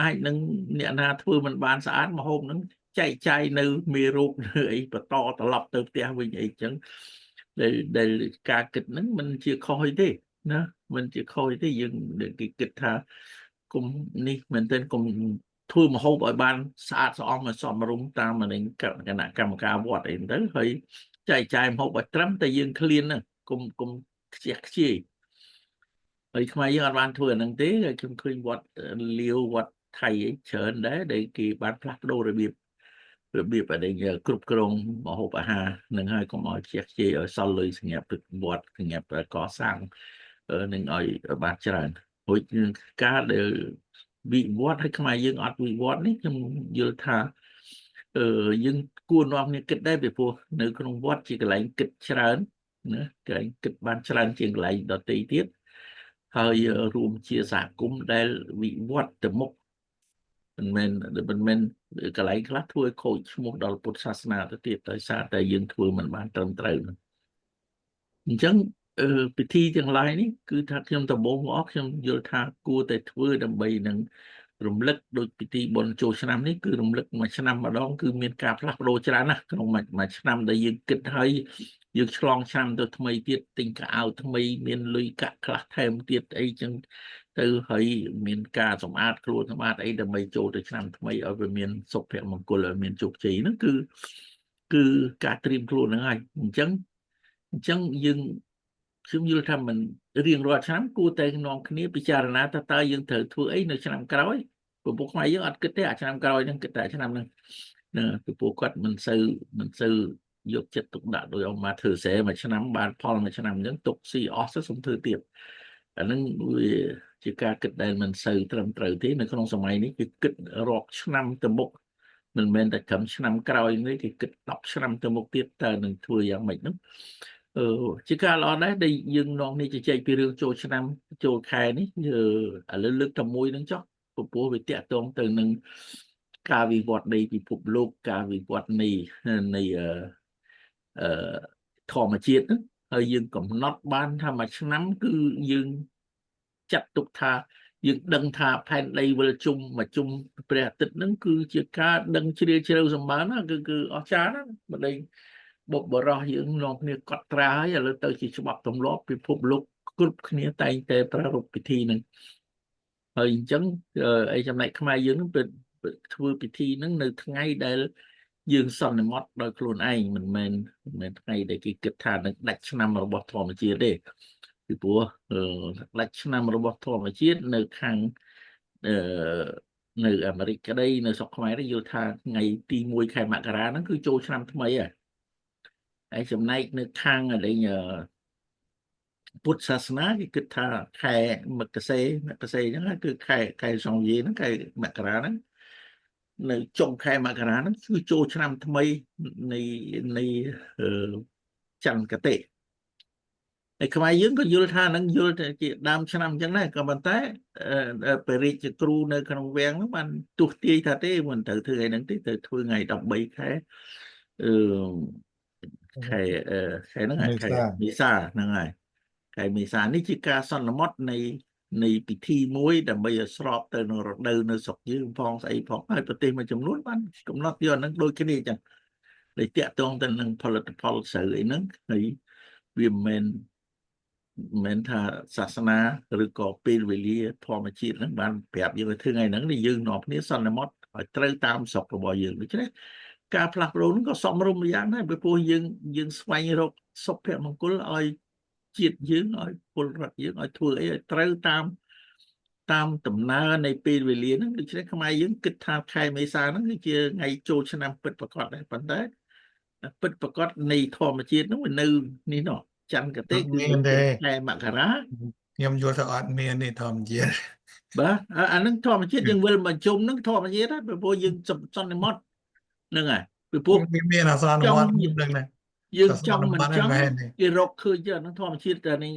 អាចនឹងអ្នកណាធ្វើមិនបានស្អាតម្ហូបហ្នឹងចែកចាយនៅមេរោគនៅអីបន្តត្រឡប់ទៅផ្ទះវិញអីចឹងដែលការគិតហ្នឹងមិនជាខុសអីទេណាមិនជាខុសអីទេយើងគេគិតថាគុំនេះមែនទែនកុំធ្វើម្ហូបឲ្យបានស្អាតស្អំឲ្យសមរម្យតាមនឹងគណៈកម្មការវត្តអីទៅហើយចែកចាយម្ហូបឲ្យត្រឹមតែយើងឃ្លានហ្នឹងកុំខ្ជះខ្ជាយហើយខ្មែរយើងអត់បានធ្វើអាហ្នឹងទេហើយខ្ញុំឃើញវត្តលាវវត្តថៃអីច្រើនដែរដែលគេបានផ្លាស់ប្ដូររបៀបអីគ្រប់គ្រងម្ហូបអាហារនឹងហើយកុំឲ្យខ្ជះខ្ជាយឲ្យសល់លុយសម្រាប់វត្តសម្រាប់កសាងនឹងឲ្យបានច្រើនរួចការដែលវិវត្តឲ្យខ្មែរយើងអត់វិវត្តនេះខ្ញុំយល់ថាយើងគួរនាំគ្នាគិតដែរពីព្រោះនៅក្នុងវត្តជាកន្លែងគិតច្រើនណាកន្លែងគិតបានច្រើនជាងកន្លែងដទៃទៀតហើយរួមជាសហគមន៍ដែលវិវត្តទៅមុខមិនមែនកន្លែងខ្លះធ្វើឲ្យខូចឈ្មោះដល់ពុទ្ធសាសនាទៅទៀតដោយសារតែយើងធ្វើមិនបានត្រឹមត្រូវអញ្ចឹងពិធីទាំងឡាយនេះគឺថាខ្ញុំដំបូងមកខ្ញុំយល់ថាគួរតែធ្វើដើម្បីនឹងរំលឹកដូចពិធីបុណ្យចូលឆ្នាំនេះគឺរំលឹកមួយឆ្នាំម្ដងគឺមានការផ្លាស់ប្ដូរច្រើនណាស់ក្នុងមួយឆ្នាំដែលយើងគិតហើយយើងឆ្លងឆ្នាំទៅថ្មីទៀតទិញកៅអៅថ្មីមានលុយកាក់ខ្លះថែមទៀតអីចឹងទៅហើយមានការសម្អាតខ្លួនសម្អាតអីដើម្បីចូលទៅឆ្នាំថ្មីឲ្យវាមានសុភមង្គលឲ្យមានជោគជ័យហ្នឹងគឺការត្រៀមខ្លួនហ្នឹងហើយអញ្ចឹងយើងខ្ញុំយល់ថាមិនរៀងរាល់ឆ្នាំគួរតែនាំគ្នាពិចារណាថាតើយើងត្រូវធ្វើអីនៅឆ្នាំក្រោយព្រោះពួកខ្មែរយើងអត់គិតទេអាឆ្នាំក្រោយហ្នឹងគិតតែឆ្នាំហ្នឹងណាពីព្រោះគាត់មិនសូវយកចិត្តទុកដាក់ដោយអង្គមកធ្វើស្រែមួយឆ្នាំបានផលមួយឆ្នាំអញ្ចឹងទុកស៊ីអស់ទៅសុំធ្វើទៀតអាហ្នឹងវាជាការគិតដែលមិនសូវត្រឹមត្រូវទេនៅក្នុងសម័យនេះគឺគិតរាប់ឆ្នាំទៅមុខ មិនមែនតែត្រឹមឆ្នាំក្រោយនេះគេគិត10ឆ្នាំទៅមុខទៀតតើនឹងធ្វើយ៉ាងម៉េចនោះអឺជាការល្អដែរដែលយើងនាំនេះជជែកពីរឿងចូលឆ្នាំចូលខែនេះឥឡូវលើកតែមួយនឹងចុះពពោះវាតាក់ទងទៅនឹងការវិវត្តនៃពិភពលោកការវិវត្តនៃអឺធម្មជាតិហ្នឹងហើយយើងកំណត់បានថាមួយឆ្នាំគឺយើងចាត់ទុកថាយើងដឹងថាផែនដីវិលជុំមកជុំព្រះអាទិត្យហ្នឹងគឺជាការដឹងជ្រាលជ្រៅសម្បើមណាគឺអស្ចារ្យណាស់ម្ដេចបុព្វបុរសយើងនាំគ្នាកត់ត្រាហើយឥឡូវទៅជាច្បាប់ទម្លាប់ពិភពលោកគ្រប់គ្នាតែងតែប្រារព្ធពិធីហ្នឹងហើយអញ្ចឹងអីចំណែកខ្មែរយើងហ្នឹងធ្វើពិធីហ្នឹងនៅថ្ងៃដែលយើងសន្មត់ដោយខ្លួនឯងមិនមែនថ្ងៃដែលគេគិតថានឹងដាច់ឆ្នាំរបស់ធម្មជាតិទេពីព្រោះដាច់ឆ្នាំរបស់ធម្មជាតិនៅខាងអឺនៅអាមេរិកក្តីនៅស្រុកខ្មែរយល់ថាថ្ងៃទី1ខែមករាហ្នឹងគឺចូលឆ្នាំថ្មីហើយហើយចំណែកនៅខាងអីពុទ្ធសាសនាគេគិតថាខែមកសេមកសេអញ្ចឹងគឺខែសង្យាហ្នឹងខែមករាហ្នឹងនៅចុងខែមករាហ្នឹងគឺចូលឆ្នាំថ្មីនៃចន្ទគតិហើយខ្មែរយើងក៏យល់ថានឹងយល់តែជាដើមឆ្នាំអញ្ចឹងដែរក៏ប៉ុន្តែព្រះរាជគ្រូនៅក្នុងវាំងហ្នឹងបានទស្សទាយថាទេមិនត្រូវធ្វើថ្ងៃហ្នឹងទេត្រូវធ្វើថ្ងៃ13ខែអឺខែខែហ្នឹងខែមេសាហ្នឹងហើយខែមេសានេះជាការសន្មត់នៃពិធីមួយដើម្បីឲ្យស្របទៅនឹងរដូវនៅស្រុកយើងផងស្អីផងហើយប្រទេសមួយចំនួនបានកំណត់យកអាហ្នឹងដូចគ្នាអញ្ចឹងដែលតាក់ទងទៅនឹងផលិតផលស្រូវអីហ្នឹងហើយវាមិនមែនថាសាសនាឬក៏ពេលវេលាធម្មជាតិហ្នឹងបានប្រាប់យើងឲ្យធ្វើថ្ងៃហ្នឹងនេះយើងនាំគ្នាសន្មត់ឲ្យត្រូវតាមស្រុករបស់យើងដូច្នេះការផ្លាស់ប្ដូរហ្នឹងក៏សមរម្យយ៉ាងដែរពីព្រោះយើងស្វែងរកសុភមង្គលឲ្យជាតិយើងឲ្យពលរដ្ឋយើងឲ្យធ្វើអីឲ្យត្រូវតាមដំណើរនៃពេលវេលាហ្នឹងដូច្នេះខ្មែរយើងគិតថាខែមេសាហ្នឹងគឺជាថ្ងៃចូលឆ្នាំពិតប្រាកដដែរប៉ុន្តែពិតប្រាកដនៃធម្មជាតិហ្នឹងវានៅនេះណោះចន្ទគតិគឺខែមករាខ្ញុំយល់ថាអត់មានទេធម្មជាតិបាទអាហ្នឹងធម្មជាតិយើងវិលមកជុំហ្នឹងធម្មជាតិហើយព្រោះយើងសន្មត់ហ្នឹងហើយពីព្រោះមានអសន្មត់ហ្នឹងណាយើងចង់មិនចង់គេរកឃើញអាហ្នឹងធម្មជាតិតែនេះ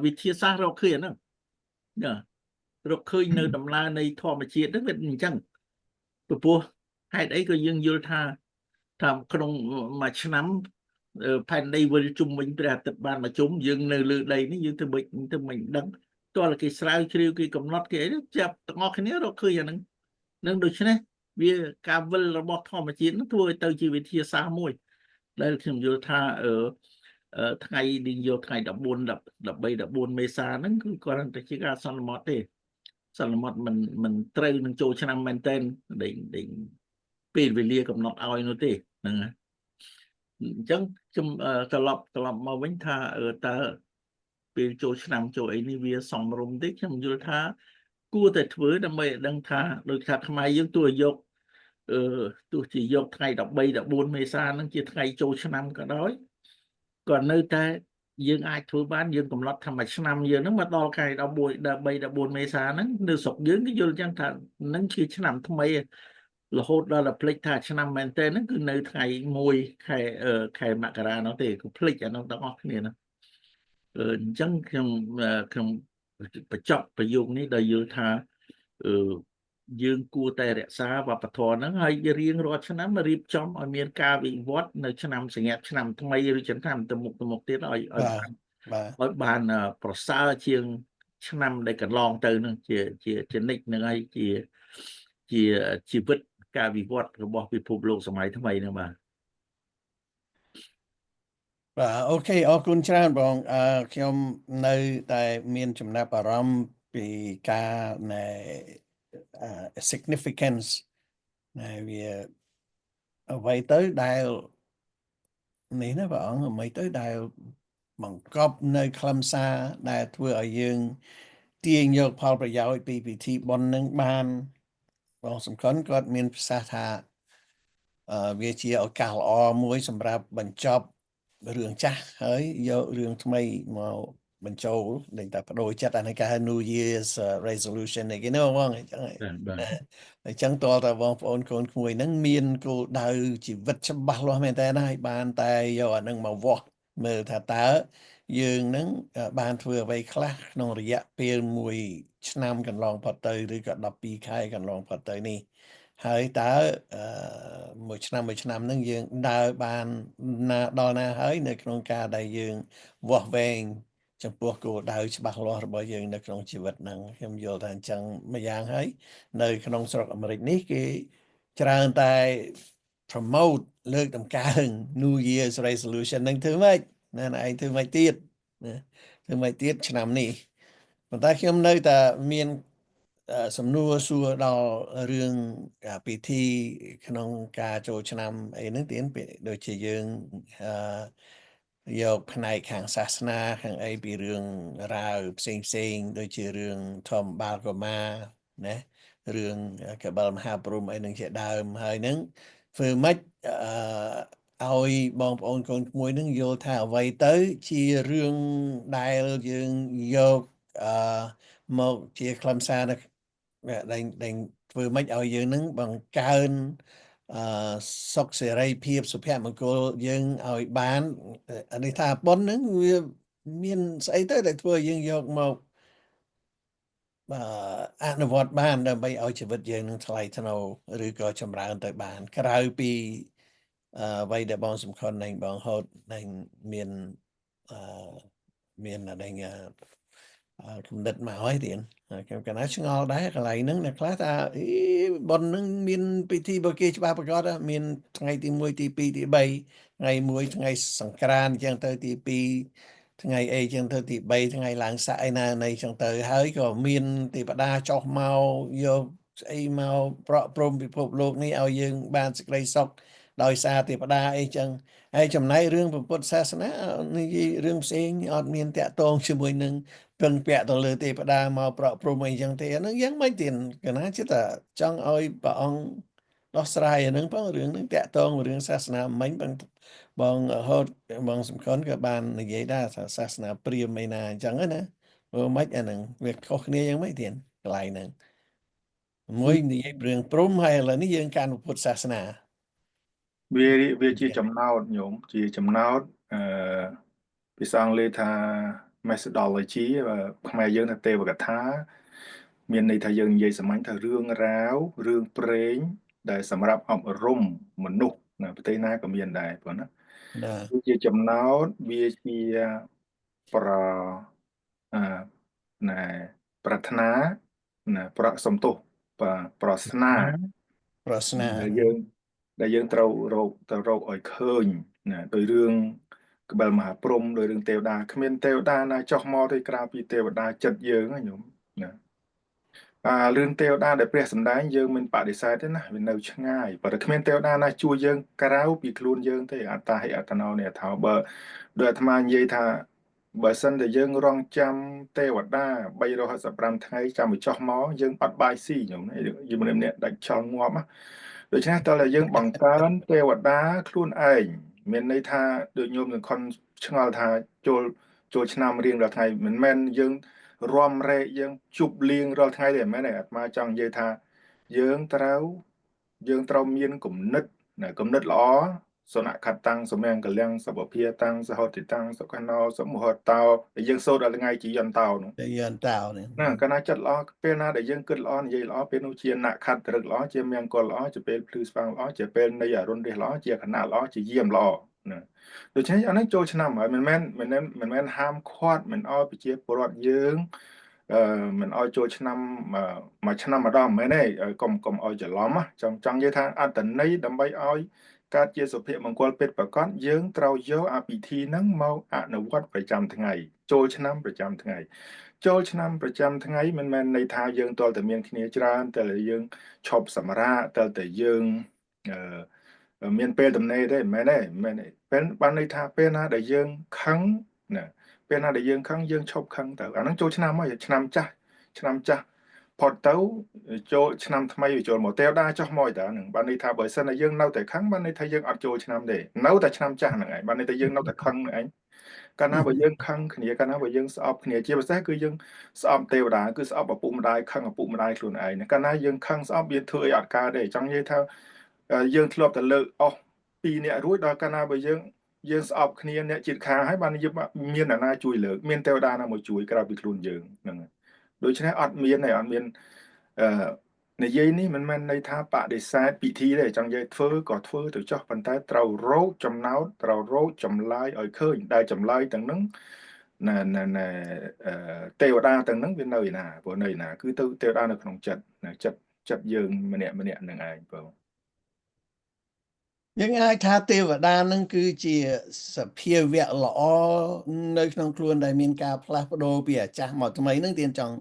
វិទ្យាសាស្ត្ររកឃើញអាហ្នឹងណារកឃើញនៅដំណើរនៃធម្មជាតិហ្នឹងវាអញ្ចឹងពីព្រោះហេតុអីក៏យើងយល់ថាក្នុងមួយឆ្នាំផែនដីវិលជុំវិញព្រះអាទិត្យបានមកជុំយើងនៅលើដីនេះយើងទៅមិនដឹងតើគេស្រាវជ្រាវគេកំណត់គេអីចាប់ទាំងអស់គ្នារកឃើញអាហ្នឹងនឹងដូច្នេះវាការវិលរបស់ធម្មជាតិនឹងធ្វើឲ្យទៅជាវិទ្យាសាស្ត្រមួយដែលខ្ញុំយល់ថាថ្ងៃនេះយកថ្ងៃ14 13 14មេសាហ្នឹងគឺគ្រាន់តែជាការសន្មត់ទេសន្មត់មិនត្រូវនឹងចូលឆ្នាំមែនទែនដែលពេលវេលាកំណត់ឲ្យនោះទេហ្នឹងហើយអញ្ចឹងខ្ញុំត្រឡប់មកវិញថាតើពេលចូលឆ្នាំចូលអីនេះវាសមរម្យទេខ្ញុំយល់ថាគួរតែធ្វើដើម្បីឲ្យដឹងថាដោយថាខ្មែរយើងទោះយកទោះជាយកថ្ងៃ13 14មេសាហ្នឹងជាថ្ងៃចូលឆ្នាំក៏ដោយក៏នៅតែយើងអាចធ្វើបានយើងកំណត់ថាមួយឆ្នាំយើងហ្នឹងមកដល់ថ្ងៃ11 13 14មេសាហ្នឹងនៅស្រុកយើងគេយល់ចឹងថាហ្នឹងជាឆ្នាំថ្មីរហូតដល់តែភ្លេចថាឆ្នាំមែនតើហ្នឹងគឺនៅថ្ងៃ1ខែមករានោះទេគឺភ្លេចអានោះទាំងអស់គ្នាណាអញ្ចឹងខ្ញុំបញ្ចប់ប្រយោគនេះដោយយល់ថាយើងគួរតែរក្សាវប្បធម៌ហ្នឹងហើយរៀងរាល់ឆ្នាំរៀបចំឲ្យមានការវិវត្តនៅឆ្នាំសញ្ញាឆ្នាំថ្មីឬឆ្នាំទៅមុខទៀតឲ្យឲ្យបានប្រសើរជាងឆ្នាំដែលកន្លងទៅហ្នឹងជានិច្ចហ្នឹងហើយជាជីវិតការវិវត្តរបស់ពិភពលោកសម័យថ្មីហ្នឹងបាទបាទអូខេអរគុណច្រើនបងខ្ញុំនៅតែមានចំណាប់អារម្មណ៍ពីការនៃ significance នៃវាអ្វីទៅដែលនេះណាបងអ្វីទៅដែលបង្កប់នៅខ្លឹមសារដែលធ្វើឲ្យយើងទាញយកផលប្រយោជន៍ពីពិធីបុណ្យនឹងបានបងសំខាន់គាត់មានប្រសាសន៍ថាវាជាឱកាសល្អមួយសម្រាប់បញ្ចប់រឿងចាស់ហើយយករឿងថ្មីមក បញ្ចូលនឹងតែបដូរចិត្តអានេះគេហៅ New Year's resolution អីគេនោះបងអញ្ចឹង បាទបាទ អញ្ចឹងតើតើបងប្អូនកូនក្មួយហ្នឹងមានគោលដៅជីវិតច្បាស់លាស់មែនតើណាហើយបានតែយកអាហ្នឹងមកវាស់មើលថាតើយើងហ្នឹងបានធ្វើអ្វីខ្លះក្នុងរយៈពេលមួយឆ្នាំកន្លងផុតទៅឬក៏12ខែកន្លងផុតទៅនេះហើយតើមួយឆ្នាំមួយឆ្នាំហ្នឹងយើងដើរបានណាដល់ណាហើយនៅក្នុងការដែលយើងវាស់វែងចំពោះគោលដៅច្បាស់លាស់របស់យើងនៅក្នុងជីវិតហ្នឹងខ្ញុំយល់ថាអញ្ចឹងមួយយ៉ាងហើយនៅក្នុងស្រុកអាមេរិកនេះគេច្រើនតែ promote លើកតម្កើង New Year's resolution ហ្នឹងធ្វើម៉េចណាឯងធ្វើម៉េចទៀតណាធ្វើម៉េចទៀតឆ្នាំនេះប៉ុន្តែខ្ញុំនៅតែមានសំណួរសួរដល់រឿងពិធីក្នុងការចូលឆ្នាំអីហ្នឹងទៀតដូចជាយើងអឺយកផ្នែកខាងសាសនាខាងអីពីរឿងរ៉ាវផ្សេងផ្សេងដូចជារឿងធម្មបាលកុមារណារឿងកបិលមហាព្រហ្មអីនឹងជាដើមហើយនឹងធ្វើម៉េចអឺឲ្យបងប្អូនកូនក្មួយនឹងយល់ថាអ្វីទៅជារឿងដែលយើងយកអឺមកជាខ្លឹមសារនៅដែលដែលធ្វើម៉េចឲ្យយើងនឹងបង្កើនអឺសុខសេរីភាពសុភមង្គលយើងឲ្យបាននេះថាប៉ុនហ្នឹងវាមានស្អីទៅដែលធ្វើឲ្យយើងយកមកបាទអនុវត្តបានដើម្បីឲ្យជីវិតយើងនឹងថ្លៃថ្នូរឬក៏ចម្រើនទៅបាន ក្រៅពីអ្វីដែលបងសំខាន់នឹងបងហូតនឹងមានអឺមានអីគំនិតមកហើយទៀតខ្ញុំកណាឆ្ងល់ដែរកន្លែងហ្នឹងអ្នកខ្លះថាអីប៉ុនហ្នឹងមានពិធីរបស់គេច្បាស់ប្រកបមានថ្ងៃទី1ទី2ទី3ថ្ងៃ1ថ្ងៃសង្ក្រាន្តអញ្ចឹងទៅទី2ថ្ងៃអីចឹងទៅទី3ថ្ងៃឡើងស័កអីណានៃចឹងទៅហើយក៏មានទេវតាចុះមកយកស្អីមកប្រក់ព្រំពិភពលោកនេះឲ្យយើងបានសេចក្តីសុខដោយសារទេវតាអីចឹងហើយចំណែករឿងពុទ្ធសាសនានិយាយរឿងផ្សេងអត់មានតាក់ទងជាមួយនឹងពឹងពាក់ទៅលើទេវតាមកប្រក់ព្រំអីចឹងទេអាហ្នឹងយ៉ាងម៉េចទៀតកណាចិត្តតែចង់ឲ្យព្រះអង្គដោះស្រាយអាហ្នឹងផងរឿងហ្នឹងតាក់ទងរឿងសាសនាមិញបងបងហូតបងសំខាន់ក៏បាននិយាយដែរថាសាសនាព្រាហ្មណ៍អីណាអញ្ចឹងណាមើលមិនអាហ្នឹងវាខុសគ្នាយ៉ាងម៉េចទៀតកន្លែងហ្នឹងមួយនិយាយរឿងព្រំហើយឥឡូវនេះយើងកាន់ពុទ្ធសាសនា វាវាជាចំណោទញោមជាចំណោទអឺភាសាអង់គ្លេសថា methodology ខ្មែរយើងថាទេវកថា មានន័យថាយើងនិយាយសាមញ្ញថារឿងរ៉ាវរឿងព្រេងដែលសម្រាប់អប់រំមនុស្សណាប្រទេសណាក៏មានដែរបងណា បាទ វាជាចំណោទវាជាប្រអឺណែប្រាថ្នាណាប្រសំទោសបាទប្រស្នា ប្រស្នា ដែលយើងដែលយើងត្រូវរកទៅរកឲ្យឃើញណាដោយរឿងកបិលមហាព្រហ្មដោយរឿងទេវតាគ្មានទេវតាណាចុះមកទេក្រៅពីទេវតាចិត្តយើងណាញោមណាអារឿងទេវតាដែលព្រះសម្ដែងយើងមិនបដិសេធទេណាវានៅឆ្ងាយប៉ុន្តែគ្មានទេវតាណាជួយយើងក្រៅពីខ្លួនយើងទេអត្តាហិអត្តនោនិអថោបើដោយអាត្មានិយាយថាបើសិនតែយើងរងចាំទេវតា365ថ្ងៃចាំឲ្យចុះមកយើងអត់បាយស៊ីញោមយើងម្នាក់ម្នាក់ដាច់ឆល់ងាប់ណាដូច្នេះតើតែយើងបង្កើនទេវតាខ្លួនឯងមានន័យថាដូចញោមសង្ខុនឆ្ងល់ថាចូលចូលឆ្នាំរៀងរាល់ថ្ងៃមិនមែនយើងរំរែកយើងជប់លៀងរាល់ថ្ងៃទេមិនមែនទេអាត្មាចង់និយាយថាយើងត្រូវយើងត្រូវមានគំនិតណាគំនិតល្អសុនខតាំងសមង្គលំសពភាតាំងសហតិតាំងសុខណោសមហតោដែលយើងសូត្រដល់ថ្ងៃជាយន្តោនោះ ជាយន្តោនេះ ណាកាលណាចិត្តល្អពេលណាដែលយើងគិតល្អនិយាយល្អពេលនោះជានខត្តរឹកល្អជាមង្គលល្អជាពេលភ្លឺស្វាងល្អជាពេលនៃអរុណរះល្អជាខណៈល្អជាយាមល្អណាដូច្នេះអានេះចូលឆ្នាំហើយមិនមែនមិនមែនមិនមែនហាមឃាត់មិនឲ្យប្រជាពលរដ្ឋយើងអឺមិនឲ្យចូលឆ្នាំមួយឆ្នាំម្ដងមិនមែនទេកុំកុំឲ្យច្រឡំចង់ចង់និយាយថាអត្តន័យដើម្បីឲ្យកើតជាសុភមង្គលពិតប្រាកដយើងត្រូវយកអភិធីហ្នឹងមកអនុវត្តប្រចាំថ្ងៃចូលឆ្នាំប្រចាំថ្ងៃចូលឆ្នាំប្រចាំថ្ងៃមិនមែនន័យថាយើងទាល់តែមានគ្នាច្រើនតែយើងឈប់សម្រាកតែតែយើងអឺមានពេលទំនេរទេមិនមែនទេមិនមែនទេពេលបានន័យថាពេលណាដែលយើងខឹងណាពេលណាដែលយើងខឹងយើងឈប់ខឹងទៅអាហ្នឹងចូលឆ្នាំហើយឆ្នាំចាស់ឆ្នាំចាស់ផុតទៅចូលឆ្នាំថ្មីវាចូលមកទេវតាចុះមកតើហ្នឹងបានន័យថាបើសិនតែយើងនៅតែខឹងបានន័យថាយើងអត់ចូលឆ្នាំទេនៅតែឆ្នាំចាស់ហ្នឹងឯងបានន័យថាយើងនៅតែខឹងហ្នឹងឯង កាលណាបើយើងខឹងគ្នាកាលណាបើយើងស្អប់គ្នាជាពិសេសគឺយើងស្អប់ទេវតាគឺស្អប់ឪពុកម្ដាយខឹងឪពុកម្ដាយខ្លួនឯងកាលណាយើងខឹងស្អប់វាធ្វើអីអត់កើតទេចង់និយាយថាយើងធ្លាប់តែលើកអស់ពីរអ្នករួចដល់កាលណាបើយើងស្អប់គ្នាអ្នកជាតិខាងហើយបានយើងមានអ្នកណាជួយលើកមានទេវតាណាមកជួយក្រៅពីខ្លួនយើងហ្នឹងហើយដូច្នេះអត់មានទេអត់មានអឺនិយាយនេះមិនមែនន័យថាបដិសេធពិធីទេចង់និយាយធ្វើក៏ធ្វើទៅចោះប៉ុន្តែត្រូវរកចំណោទត្រូវរកចម្លើយឲ្យឃើញដែលចម្លើយទាំងហ្នឹងណែណែណែទេវតាទាំងហ្នឹងវានៅឯណាព្រោះនៅឯណាគឺទៅទេវតានៅក្នុងចិត្តចិត្តចិត្តយើងម្នាក់ម្នាក់នឹងឯងបង យើងអាចថាទេវតានឹងគឺជាសភាវៈល្អនៅក្នុងខ្លួនដែលមានការផ្លាស់ប្ដូរពីអាចាស់មកថ្មីនឹងទៀនចង់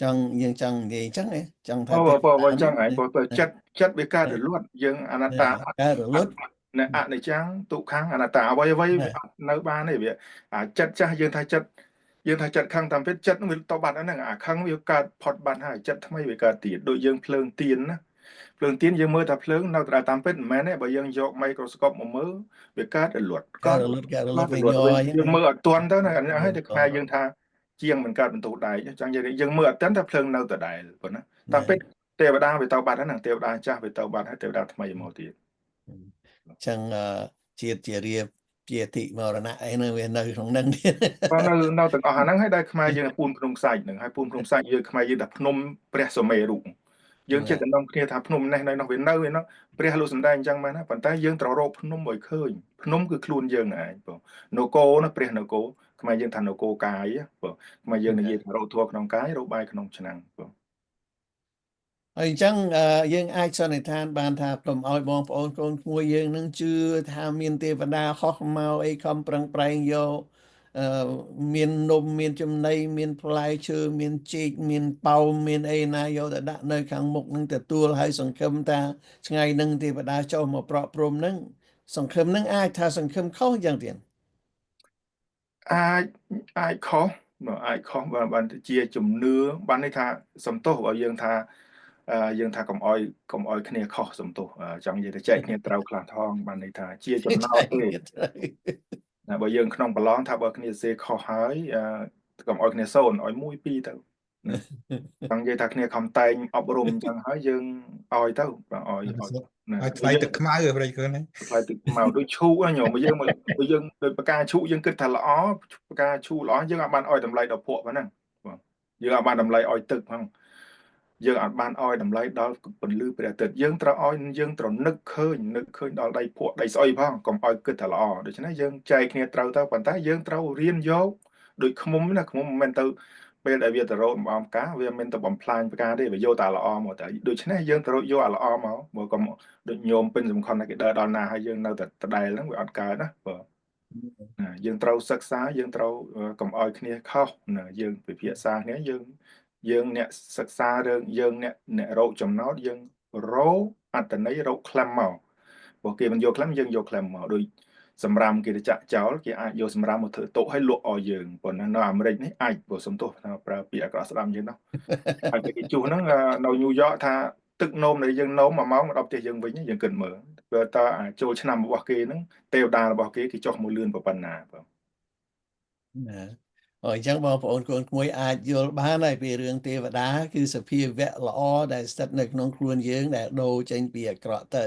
ចង់យើងចង់និយាយអញ្ចឹងឯងចង់ថា អូ ទេវ បើ តា បើអញ្ចឹង នឹង ឯងបើចិត្តចិត្តវាកើតរលត់យើងអនត្តាអត់ កើតរលត់ នៅអនិច្ចំទុក្ខំអនត្តាអ្វីអ្វីវាអត់នៅបានទេវាអាចិត្តចាស់យើងថាចិត្តយើងថាចិត្តខឹងតាមពិតចិត្តនឹងវាទៅបាត់ហ្នឹងអាខឹងវាកើតផុតបាត់ហើយចិត្តថ្មីវាកើតទៀតដូចយើងភ្លើងទៀនណាភ្លើងទៀនយើងមើលថាភ្លើងនៅដដែលតាមពិតមិនមែនទេបើយើងយកមីក្រូស្កូបមកមើលវាកើតរលត់ កើតរលត់កើតរលត់វាញ័រអញ្ចឹង យើងមើលអត់ទាន់ទៅណាហើយតែខ្មែរយើងថាជាងមិនកើតបន្ទុះដែកចង់និយាយយើងមើលអត់ទាន់ថាភ្លើងនៅដដែលប៉ុណ្ណាតាមពិតទេវតាវាទៅបាត់ហ្នឹងទេវតាចាស់វាទៅបាត់ហើយទេវតាថ្មីមកទៀត អញ្ចឹងជាតិជារៀបជាតិមរណៈអីហ្នឹងវានៅក្នុងហ្នឹងទៀត បាទនៅនៅទាំងអស់អាហ្នឹងហើយដែលខ្មែរយើងពូនភ្នំខ្សាច់ហ្នឹងហើយពូនភ្នំខ្សាច់យើងខ្មែរយើងតែភ្នំព្រះសុមេរុយើងចេះតែនាំគ្នាថាភ្នំនេះនៅនោះវានៅឯនោះព្រះលោកសំដែងអញ្ចឹងមែនណាប៉ុន្តែយើងត្រូវរកភ្នំឲ្យឃើញភ្នំគឺខ្លួនយើងឯងបងនគរណាព្រះនគរខ្មែរយើងថានគរកាយបងខ្មែរយើងនិយាយថារកធัวក្នុងកាយរកបាយក្នុងឆ្នាំងបង ហើយអញ្ចឹងយើងអាចសន្និដ្ឋានបានថាកុំឲ្យបងប្អូនកូនក្មួយយើងនឹងជឿថាមានទេវតាហោះមកអីខំប្រឹងប្រែងយកអឺមាននំមានចំណីមានផ្លែឈើមានចេកមានប៉ោមមានអីណាយកទៅដាក់នៅខាងមុខនឹងទទួលហើយសង្ឃឹមថាថ្ងៃនឹងទេវតាចុះមកប្រក់ព្រំនឹងសង្ឃឹមនឹងអាចថាសង្ឃឹមខុសយ៉ាងទៀត អាចអាចខុសអាចខុសបានជាជំនឿបានន័យថាសំទោសបើយើងថាយើងថាកុំអោយកុំអោយគ្នាខុសសំទោសចង់និយាយថាចែកគ្នាត្រូវខ្លះថងបានន័យថាជាចំណោទទេណាបើយើងក្នុងប្រឡងថាបើគ្នាសេខុសហើយកុំអោយគ្នាសូន្យឲ្យ1 2ទៅចង់និយាយថាគ្នាខំតែងអប់រំអញ្ចឹងហើយយើងឲ្យទៅបាទឲ្យឲ្យ ណាឲ្យថ្លៃទឹកខ្មៅប្រជជន ថ្លៃទឹកខ្មៅដូចឈូកញោមយើងយើងដូចបកាឈូកយើងគិតថាល្អបកាឈូកល្អយើងអត់បានឲ្យតម្លៃដល់ភក់ហ្នឹងបងយើងអត់បានតម្លៃឲ្យទឹកផងយើងអត់បានឲ្យតម្លៃដល់ពន្លឺព្រះអាទិត្យយើងត្រូវឲ្យយើងត្រូវនឹកឃើញនឹកឃើញដល់ដីភក់ដីស្អុយផងកុំឲ្យគិតថាល្អដូច្នេះយើងចែកគ្នាត្រូវទៅប៉ុន្តែយើងត្រូវរៀនយកដូចឃុំណាឃុំមិនមែនទៅពេលដែលវាទៅរកអំផ្កាវាមិនទៅបំផ្លាញផ្កាទេវាយកតែល្អមកតែដូច្នេះយើងត្រូវយកអាល្អមកបើកុំដូចញោមពេញសំខាន់តែគេដើរដល់ណាហើយយើងនៅតែដដែលហ្នឹងវាអត់កើតណាបើណាយើងត្រូវសិក្សាយើងត្រូវកុំឲ្យគ្នាខុសណាយើងពិភាក្សាគ្នាយើងយើងអ្នកសិក្សារឿងយើងអ្នកអ្នករកចំណោទយើងរកអត្តន័យរកក្លឹមមកបើគេមិនយកក្លឹមយើងយកក្លឹមមកដូចសម្រាមគេទៅចាក់ចោលគេអាចយកសម្រាមមកធ្វើតុឲ្យលក់ឲ្យយើងប៉ុន្តែនៅអាមេរិកនេះអាចបើសំទោសថាប្រើពាក្យអាក្រក់ស្ដាប់យើងនោះហើយគេជួសហ្នឹងនៅញូវយ៉កថាទឹកនោមដែលយើងនោម1ម៉ោងមកដល់ផ្ទះយើងវិញយើងគិតមើលព្រោះតើអាចចូលឆ្នាំរបស់គេហ្នឹងទេវតារបស់គេគេចុះមកលឿនប៉ុណ្ណាបង ណាអញ្ចឹងបងប្អូនកូនក្មួយអាចយល់បានហើយពីរឿងទេវតាគឺសភាវៈល្អដែលស្ថិតនៅក្នុងខ្លួនយើងដែលដូរចេញពីអាក្រក់ទៅ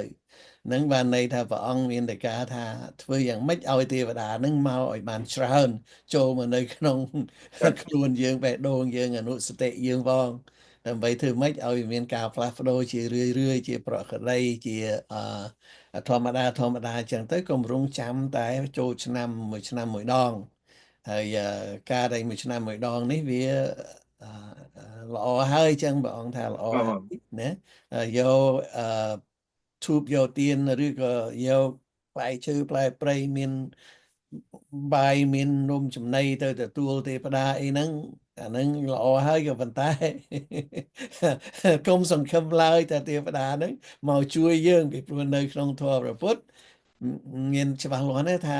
នឹងបានន័យថាព្រះអង្គមានតែការថាធ្វើយ៉ាងម៉េចឲ្យទេវតានឹងមកឲ្យបានច្រើនចូលមកនៅក្នុងខ្លួនយើងបេះដូងយើងអនុសតិយើងផងដើម្បីធ្វើម៉េចឲ្យមានការផ្លាស់ប្ដូរជារឿយរឿយជាប្រក្រតីជាអធម្មតាធម្មតាអញ្ចឹងទៅកុំរងចាំតែចូលឆ្នាំមួយឆ្នាំមួយដងហើយការដែលមួយឆ្នាំមួយដងនេះវាល្អហើយអញ្ចឹងព្រះអង្គថាល្អហើយណាយកអឺធូបយកទៀនឬក៏យកផ្លែឈើផ្លែព្រៃមានបាយមាននំចំណីទៅទទួលទេវតាអីហ្នឹងអាហ្នឹងល្អហើយក៏ប៉ុន្តែកុំសង្ឃឹមឡើយតែទេវតាហ្នឹងមកជួយយើងពីព្រោះនៅក្នុងធម៌ព្រះពុទ្ធមានច្បាស់លាស់ណាស់ថា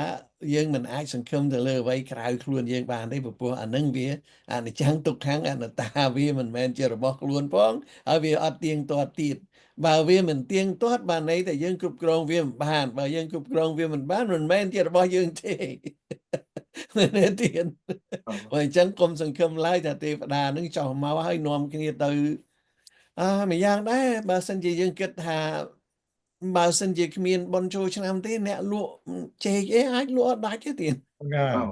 យើងមិនអាចសង្ឃឹមទៅលើអ្វីក្រៅខ្លួនយើងបានទេព្រោះអានឹងវាអនិច្ចំទុក្ខំអនត្តាវាមិនមែនជារបស់ខ្លួនផងហើយវាអត់ទៀងទាត់ទៀតបើវាមិនទៀងទាត់បានន័យតែយើងគ្រប់គ្រងវាមិនបានបើយើងគ្រប់គ្រងវាមិនបានមិនមែនជារបស់យើងទេ មែនទេទៀត បើអញ្ចឹងកុំសង្ឃឹមឡើយថាទេវតានឹងចោះមកហើយនាំគ្នាទៅអើម្យ៉ាងដែរបើសិនជាយើងគិតថាបើសិនជាគ្មានបុណ្យចូលឆ្នាំទេអ្នកលក់ចេកអីអាចលក់អត់ដាច់ទេទៀត ហ្នឹង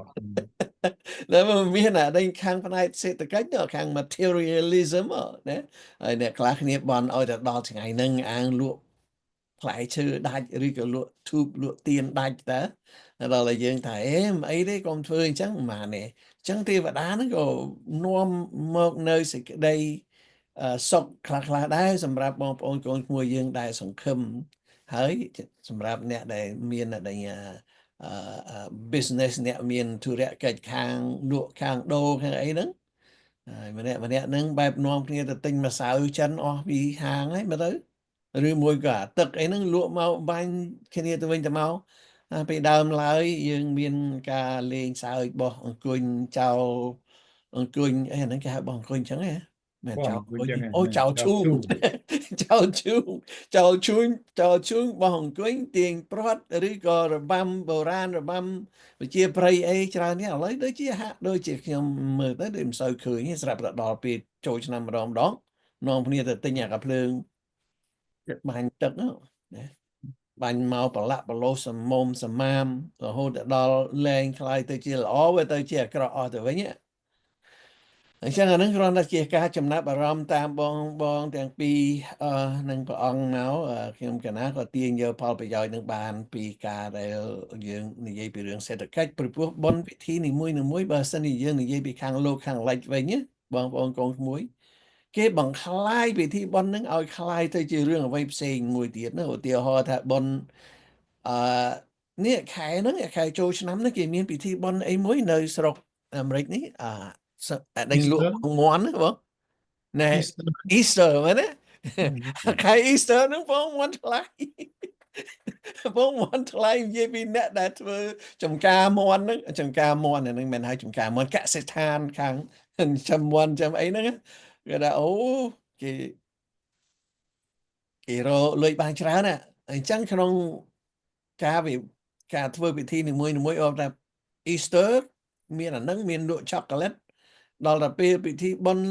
តែមានអាដេញខាងផ្នែកសេដ្ឋកិច្ចទៅខាង materialism ណាហើយអ្នកខ្លះគ្នាបន់ឲ្យតែដល់ថ្ងៃហ្នឹងអាងលក់ផ្លែឈើដាច់ឬក៏លក់ធូបលក់ទៀនដាច់តើដល់តែយើងថាអេមិនអីទេកុំធ្វើអញ្ចឹងមិនបានទេអញ្ចឹងទេវតាហ្នឹងក៏នាំមកនៅសេចក្តីសុខខ្លះខ្លះដែរសម្រាប់បងប្អូនកូនក្មួយយើងដែលសង្ឃឹមហើយសម្រាប់អ្នកដែលមានដែល business អ្នកមានធុរកិច្ចខាងលក់ខាងដូរខាងអីហ្នឹងហើយម្នាក់ម្នាក់ហ្នឹងបែបនាំគ្នាទៅទិញម្សៅចិនអស់ពីហាងហើយមើលទៅឬមួយក៏អាទឹកអីហ្នឹងលក់មកបាញ់គ្នាទៅវិញទៅមកពីដើមឡើយយើងមានការលេងសើចបោះអង្គុញចោលអង្គុញអីអាហ្នឹងគេហៅបោះអង្គុញអញ្ចឹងហ៎មែនចោលអង្គុញអូចោលឈូងចោលឈូងចោលឈូងចោលឈូងបោះអង្គុញទាញព្រាត់ឬក៏របាំបុរាណរបាំប្រជាប្រិយអីច្រើននេះឥឡូវដូចជាហាក់ដូចជាខ្ញុំមើលទៅដូចមិនសូវឃើញទេស្រាប់តែដល់ពេលចូលឆ្នាំម្ដងម្ដងនាំគ្នាទៅទិញអាកាភ្លើងបាញ់ទឹកណាបាញ់មកប្រឡាក់ប្រឡោសមុំសមាមរហូតដល់លែងខ្លាយទៅជាល្អវាទៅជាអាក្រក់អស់ទៅវិញអញ្ចឹងអានឹងគ្រាន់តែជាការចំណាប់អារម្មណ៍តាមបងបងទាំងពីរអឺនឹងព្រះអង្គមកខ្ញុំកណាក៏ទាញយកផលប្រយោជន៍នឹងបានពីការដែលយើងនិយាយពីរឿងសេដ្ឋកិច្ចព្រោះបុណ្យពិធីនីមួយៗបើសិនជាយើងនិយាយពីខាងលោកខាងលិចវិញបងប្អូនកូនក្មួយគេបង្ក្លាយពិធីបុណ្យនឹងឲ្យក្លាយទៅជារឿងអ្វីផ្សេងមួយទៀតណាឧទាហរណ៍ថាបុណ្យអឺនេះខែហ្នឹងខែចូលឆ្នាំហ្នឹងគេមានពិធីបុណ្យអីមួយនៅស្រុកអាមេរិកនេះអាដេញលក់ងន់ណាបងណែ Easter មែនទេខែ Easter ហ្នឹងបងមន់ថ្លៃបងមន់ថ្លៃនិយាយពីអ្នកដែលធ្វើចំការមន់ហ្នឹងចំការមន់ហ្នឹងមិនហៅចំការមន់កសិដ្ឋានខាងចំមន់ចំអីហ្នឹងគេថាអូគេគេរកលុយបានច្រើនណាអញ្ចឹងក្នុងការវិការធ្វើពិធីនីមួយៗអបថា Easter មានអាហ្នឹងមានលក់ chocolate ដល់តែពេលពិធីបុណ្យ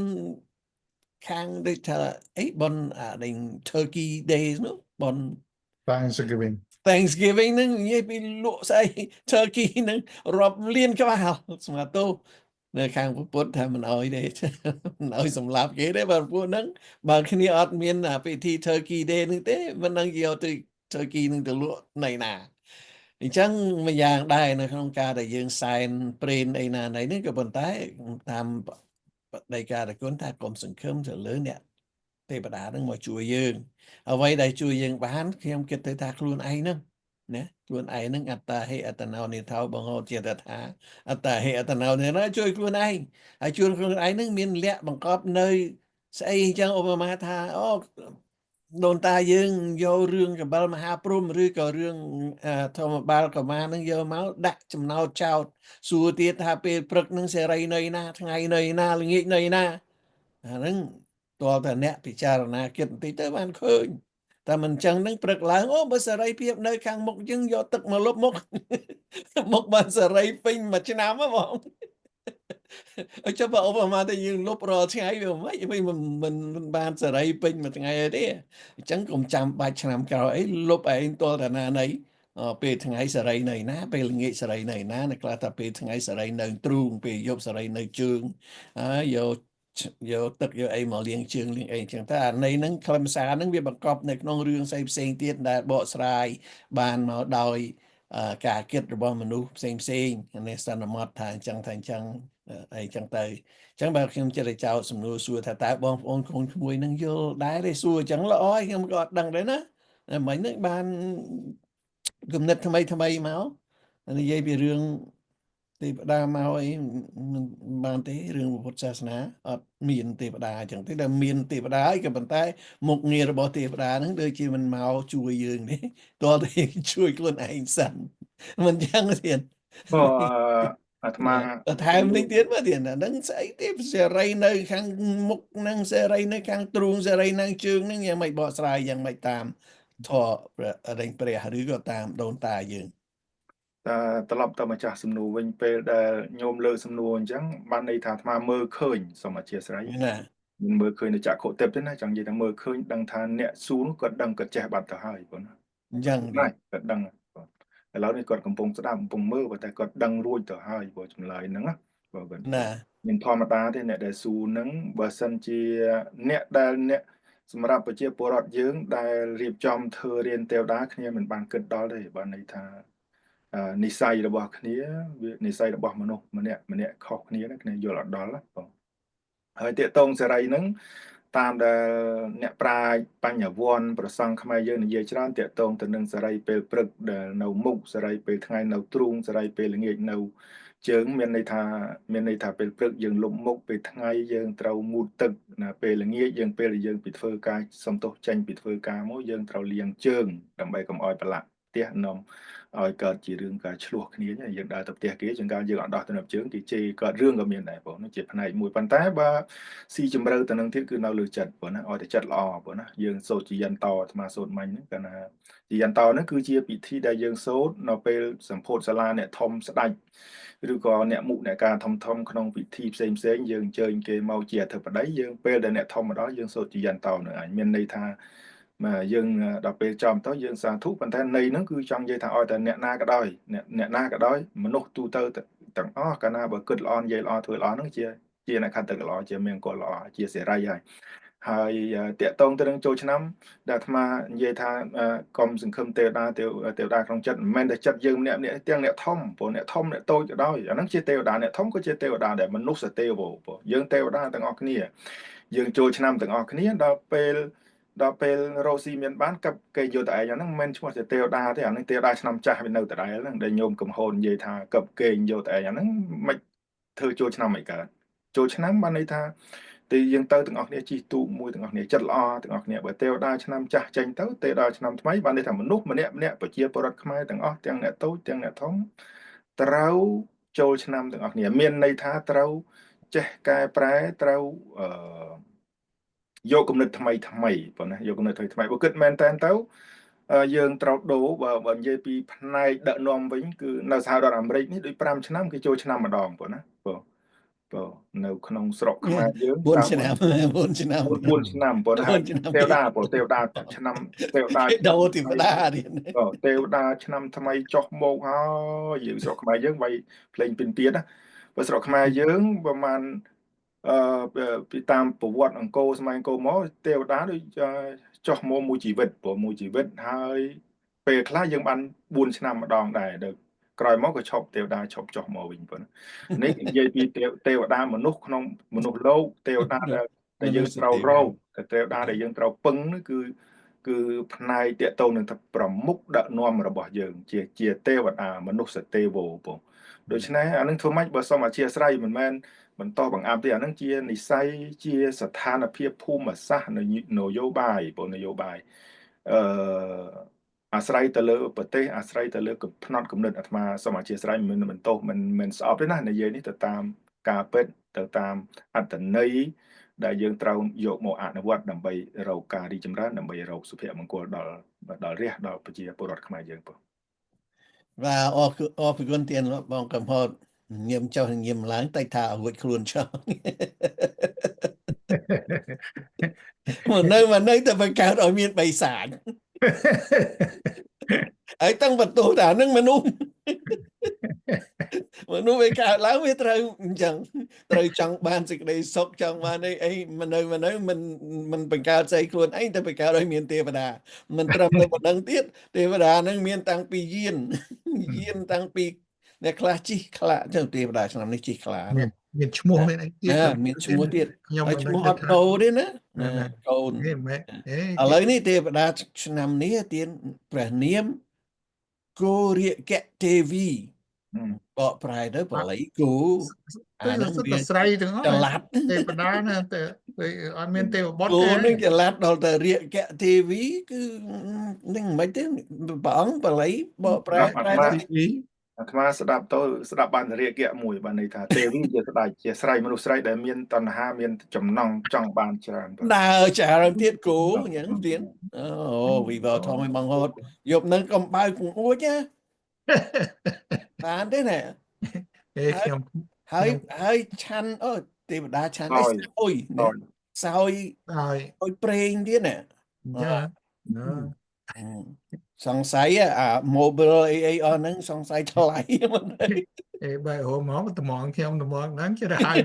ខាងដូចថាអីបុណ្យអាដេញ Turkey Days នោះបុណ្យ Thanksgiving Thanksgiving ហ្នឹងនិយាយពីលក់ស្អី Turkey ហ្នឹងរាប់លានក្បាលស្មាតោនៅខាងពុទ្ធថាមិនអោយទេមិនអោយសម្លាប់គេទេបើពួកហ្នឹងបើគ្នាអត់មានពិធី Turkey Day ហ្នឹងទេមិនដឹងយកទៅ Turkey ហ្នឹងទៅលក់នៅណាអញ្ចឹងមួយយ៉ាងដែរនៅក្នុងការដែលយើងសែនព្រេនអីណាណីនេះក៏ប៉ុន្តែតាមបដិការគុណថាកុំសង្ឃឹមទៅលើអ្នកទេវតានឹងមកជួយយើងអ្វីដែលជួយយើងបានខ្ញុំគិតទៅថាខ្លួនឯងហ្នឹងណាខ្លួនឯងហ្នឹងអត្តាហេអត្តនោនិថោបងហោជាតថាអត្តាហេអត្តនោនិណាជួយខ្លួនឯងហើយជួយខ្លួនឯងហ្នឹងមានលក្ខបង្កប់នៅស្អីអញ្ចឹងឧបមាថាអូដូនតាយើងយករឿងកបិលមហាព្រំឬក៏រឿងធម្មបាលកមានឹងយកមកដាក់ចំណោទចោតសួរទៀតថាពេលព្រឹកនឹងសេរីនៅណាថ្ងៃនៅណាល្ងាចនៅណាអាហ្នឹងតើតើអ្នកពិចារណាគិតបន្តិចទៅបានឃើញតែមិនចឹងនឹងព្រឹកឡើងអូបើសេរីភាពនៅខាងមុខយើងយកទឹកមកលុបមុខមុខបានសេរីពេញមួយឆ្នាំហ៎បងអញ្ចឹងបើឧបមាតែយើងលុបរាល់ថ្ងៃវាមិនវិញមិនបានសេរីពេញមួយថ្ងៃអីទេអញ្ចឹងកុំចាំបាច់ឆ្នាំក្រោយអីលុបឯងទាល់តាណាណីពេលថ្ងៃសេរីនៅណាពេលល្ងាចសេរីនៅណាអ្នកខ្លះថាពេលថ្ងៃសេរីនៅទ្រូងពេលយប់សេរីនៅជើងហើយយកយកទឹកយកអីមកលាងជើងលាងអីអញ្ចឹងតែអានៃហ្នឹងខ្លឹមសារហ្នឹងវាបង្កប់នៅក្នុងរឿងផ្សេងផ្សេងទៀតដែលបកស្រាយបានមកដោយការគិតរបស់មនុស្សផ្សេងផ្សេងនេះសន្មត់ថាអញ្ចឹងថាអញ្ចឹងអីចឹងទៅអញ្ចឹងបើខ្ញុំចិត្តតែចោទសំណួរសួរថាតើបងប្អូនកូនក្មួយនឹងយល់ដែរទេសួរអញ្ចឹងល្អខ្ញុំក៏អត់ដឹងដែរណាមិញហ្នឹងបានគំនិតថ្មីថ្មីមកនិយាយពីរឿងទេវតាមកអីមិនបានទេរឿងពុទ្ធសាសនាអត់មានទេវតាអញ្ចឹងទេតែមានទេវតាអីក៏ប៉ុន្តែមុខងាររបស់ទេវតាហ្នឹងដូចជាមិនមកជួយយើងទេតើតែជួយខ្លួនឯងសិនមិនអញ្ចឹងទៀត បើអាត្មា ថែមនេះទៀតមើលទៀតហ្នឹងស្អីទេសេរីនៅខាងមុខហ្នឹងសេរីនៅខាងទ្រូងសេរីនៅជើងហ្នឹងយ៉ាងម៉េចបកស្រាយយ៉ាងម៉េចតាមធម៌ព្រះរែងព្រះឬក៏តាមដូនតាយើង តែត្រឡប់ទៅម្ចាស់សំណួរវិញពេលដែលញោមលើកសំណួរអញ្ចឹងបានន័យថាអាត្មាមើលឃើញសូមអធិស្ឋាន ណា មិនមើលឃើញនៅចក្ខុទិព្វទេណាចង់និយាយថាមើលឃើញដឹងថាអ្នកសួរគាត់ដឹងគាត់ចេះបាត់ទៅហើយបងណា អញ្ចឹង ណាគាត់ដឹងបងឥឡូវនេះគាត់កំពុងស្ដាប់កំពុងមើលប៉ុន្តែគាត់ដឹងរួចទៅហើយបងចម្លើយហ្នឹងណាបងគាត់ ណា មានធម្មតាទេអ្នកដែលសួរហ្នឹងបើសិនជាអ្នកដែលអ្នកសម្រាប់ប្រជាពលរដ្ឋយើងដែលរៀបចំធ្វើរៀនទេវតាគ្នាមិនបានគិតដល់ទេបានន័យថានិស័យរបស់គ្នាវានិស័យរបស់មនុស្សម្នាក់ម្នាក់ខុសគ្នាណាគ្នាយល់អត់ដល់ណាបងហើយតេតងសេរីហ្នឹងតាមដែលអ្នកប្រាជ្ញបញ្ញវន្តប្រសង់ខ្មែរយើងនិយាយច្រើនតេតងទៅនឹងសេរីពេលព្រឹកដែលនៅមុខសេរីពេលថ្ងៃនៅទ្រូងសេរីពេលល្ងាចនៅជើងមានន័យថាពេលព្រឹកយើងលុបមុខពេលថ្ងៃយើងត្រូវងូតទឹកណាពេលល្ងាចយើងពេលដែលយើងពីធ្វើការសំទោសចេញពីធ្វើការមកយើងត្រូវលាងជើងដើម្បីកុំឲ្យប្រឡាក់ផ្ទះនាំឲ្យកើតជារឿងការឆ្លោះគ្នាយើងដើរទៅផ្ទះគេជាងការយើងអត់ដោះទៅនៅជើងគេជេរកើតរឿងក៏មានដែរបងជាផ្នែកមួយប៉ុន្តែបើស៊ីជម្រៅទៅនឹងទៀតគឺនៅលើចិត្តបងណាឲ្យតែចិត្តល្អបងណាយើងសូត្រជាយន្តអាត្មាសូត្រមិញហ្នឹងកាលណាជាយន្តហ្នឹងគឺជាពិធីដែលយើងសូត្រនៅពេលសម្ពោធសាលាអ្នកធំស្ដេចឬក៏អ្នកមុខអ្នកការធំធំក្នុងពិធីផ្សេងផ្សេងយើងអញ្ជើញគេមកជាអធិបតីយើងពេលដែលអ្នកធំមកដល់យើងសូត្រជាយន្តនឹងឯងមានន័យថាមកយើងដល់ពេលចំទៅយើងសាធុប៉ុន្តែន័យហ្នឹងគឺចង់និយាយថាឲ្យតែអ្នកណាក៏ដោយអ្នកណាក៏ដោយមនុស្សទូទៅទាំងអស់កាលណាបើគិតល្អនិយាយល្អធ្វើល្អហ្នឹងជាអ្នកខន្តីល្អជាមង្គលល្អជាសេរីហើយហើយតកតងទៅនឹងចូលឆ្នាំដែលអាត្មានិយាយថាកុំសង្ឃឹមទេវតាទេវតាក្នុងចិត្តមិនមែនតែចិត្តយើងម្នាក់ម្នាក់ទាំងអ្នកធំព្រោះអ្នកធំអ្នកតូចក៏ដោយអាហ្នឹងជាទេវតាអ្នកធំក៏ជាទេវតាដែរមនុស្សទេវោព្រោះយើងទេវតាទាំងអស់គ្នាយើងចូលឆ្នាំទាំងអស់គ្នាដល់ពេលរកស៊ីមានបានกับគេយកតែឯងហ្នឹងមិនមែនឈ្មោះជាទេវតាទេអាហ្នឹងទេវតាឆ្នាំចាស់វានៅដដែលហ្នឹងដែលញោមកំហូននិយាយថាកឹបគេយកតែឯងអាហ្នឹងមិនធ្វើចូលឆ្នាំមិនកើតចូលឆ្នាំបានន័យថាទីយើងទៅទាំងអស់គ្នាជិះទូកមួយទាំងអស់គ្នាចិត្តល្អទាំងអស់គ្នាបើទេវតាឆ្នាំចាស់ចេញទៅទេវតាឆ្នាំថ្មីបានន័យថាមនុស្សម្នាក់ម្នាក់ប្រជាពលរដ្ឋខ្មែរទាំងអស់ទាំងអ្នកតូចទាំងអ្នកធំត្រូវចូលឆ្នាំទាំងអស់គ្នាមានន័យថាត្រូវចេះកែប្រែត្រូវអឺយកគំនិតថ្មីថ្មីបងណាយកគំនិតថ្មីថ្មីបើគិតមែនតើទៅយើងត្រូវដូរបើនិយាយពីផ្នែកដឹកនាំវិញគឺនៅសហរដ្ឋអាមេរិកនេះដូច5ឆ្នាំគេចូលឆ្នាំម្ដងបងណាបងបងនៅក្នុងស្រុកខ្មែរយើង 4ឆ្នាំ4ឆ្នាំ 4ឆ្នាំបងទេវតាបងទេវតាឆ្នាំទេវតាដូរទេវតាទៀតបងទេវតាឆ្នាំថ្មីចុះមកហើយយើងស្រុកខ្មែរយើងវាយភ្លេងពីនទៀតណាបើស្រុកខ្មែរយើងប្រហែលពីតាមប្រវត្តិអង្គរសម័យអង្គរមកទេវតាដូចចុះមកមួយជីវិតព្រោះមួយជីវិតហើយពេលខ្លះយើងបាន4ឆ្នាំម្ដងដែរដល់ក្រោយមកក៏ឈប់ទេវតាឈប់ចុះមកវិញប៉ុណ្ណានេះនិយាយពីទេវតាមនុស្សក្នុងមនុស្សលោកទេវតាដែលយើងត្រូវរកទេវតាដែលយើងត្រូវពឹងនោះគឺផ្នែកតេតងនឹងប្រមុខដឹកនាំរបស់យើងជាទេវតាមនុស្សទេវោបងដូច្នេះអានឹងធ្វើម៉េចបើសូមអធិស្ឋានមិនមែនបន្តបង្អាប់ទេអានឹងជានិស័យជាស្ថានភាពភូមិសាស្ត្រនយោបាយបងនយោបាយអឺអាស្រ័យទៅលើប្រទេសអាស្រ័យទៅលើផ្នត់គំនិតអាត្មាសូមអធិស្ឋានមិនបន្ទោសមិនស្អប់ទេណានិយាយនេះទៅតាមការពិតទៅតាមអត្ថន័យដែលយើងត្រូវយកមកអនុវត្តដើម្បីរកការរីកចម្រើនដើម្បីរកសុភមង្គលដល់រាស្ត្រដល់ប្រជាពលរដ្ឋខ្មែរយើងបងបាទអរគុណទៀនបងកំហុតញៀមចុះញៀមឡើងតែថារួចខ្លួនចោះមកនៅតែបង្កើតឲ្យមានបិសាចហើយតាំងបន្ទោសថានឹងមនុស្សវាកើតឡើងវាត្រូវអញ្ចឹងត្រូវចង់បានសេចក្តីសុខចង់បានអីមិននៅមិនបង្កើតស្អីខ្លួនឯងតែបង្កើតឲ្យមានទេវតាមិនត្រឹមតែប៉ុណ្្នឹងទៀតទេវតានឹងមានតាំងពីយានតាំងពីអ្នកខ្លះជិះខ្លាចឹងទេវតាឆ្នាំនេះជិះខ្លាមានឈ្មោះមានអីទៀតមានឈ្មោះទៀតហើយឈ្មោះអត់ដូរទេណាកូនឥឡូវនេះទេវតាឆ្នាំនេះទៀតព្រះនាមគោរិកទេវីបកប្រែទៅបល័យគោអានឹងវាស្រីទាំងអស់ចល័តទេវតាណាតែអត់មានទេវបុត្រទេគោនឹងចល័តដល់តែរិកទេវីគឺនឹងមិនទេព្រះអង្គបល័យបកប្រែប្រែទៅ អាត្មាស្ដាប់ទៅស្ដាប់បានរាគៈមួយបានន័យថាទេវីជាស្ដេចជាស្រីមនុស្សស្រីដែលមានតណ្ហាមានចំណង់ចង់បានច្រើនដើរច្រើនទៀតគោអញ្ចឹងទៀតអូវីវធំឲ្យបងហត់យប់នឹងកុំបើកពងអួចណា បានទេណា ទេខ្ញុំ ហើយហើយឆាន់អូទេវតាឆាន់អីសោយណាសោយ ហើយ សោយប្រេងទៀតណា ចាណា សង្ស័យអា mobile អីអីអស់ហ្នឹងសង្ស័យថ្លៃមិនទេ អេបែរហមមកត្មងខ្ញុំត្មងហ្នឹងចេះតែហើយ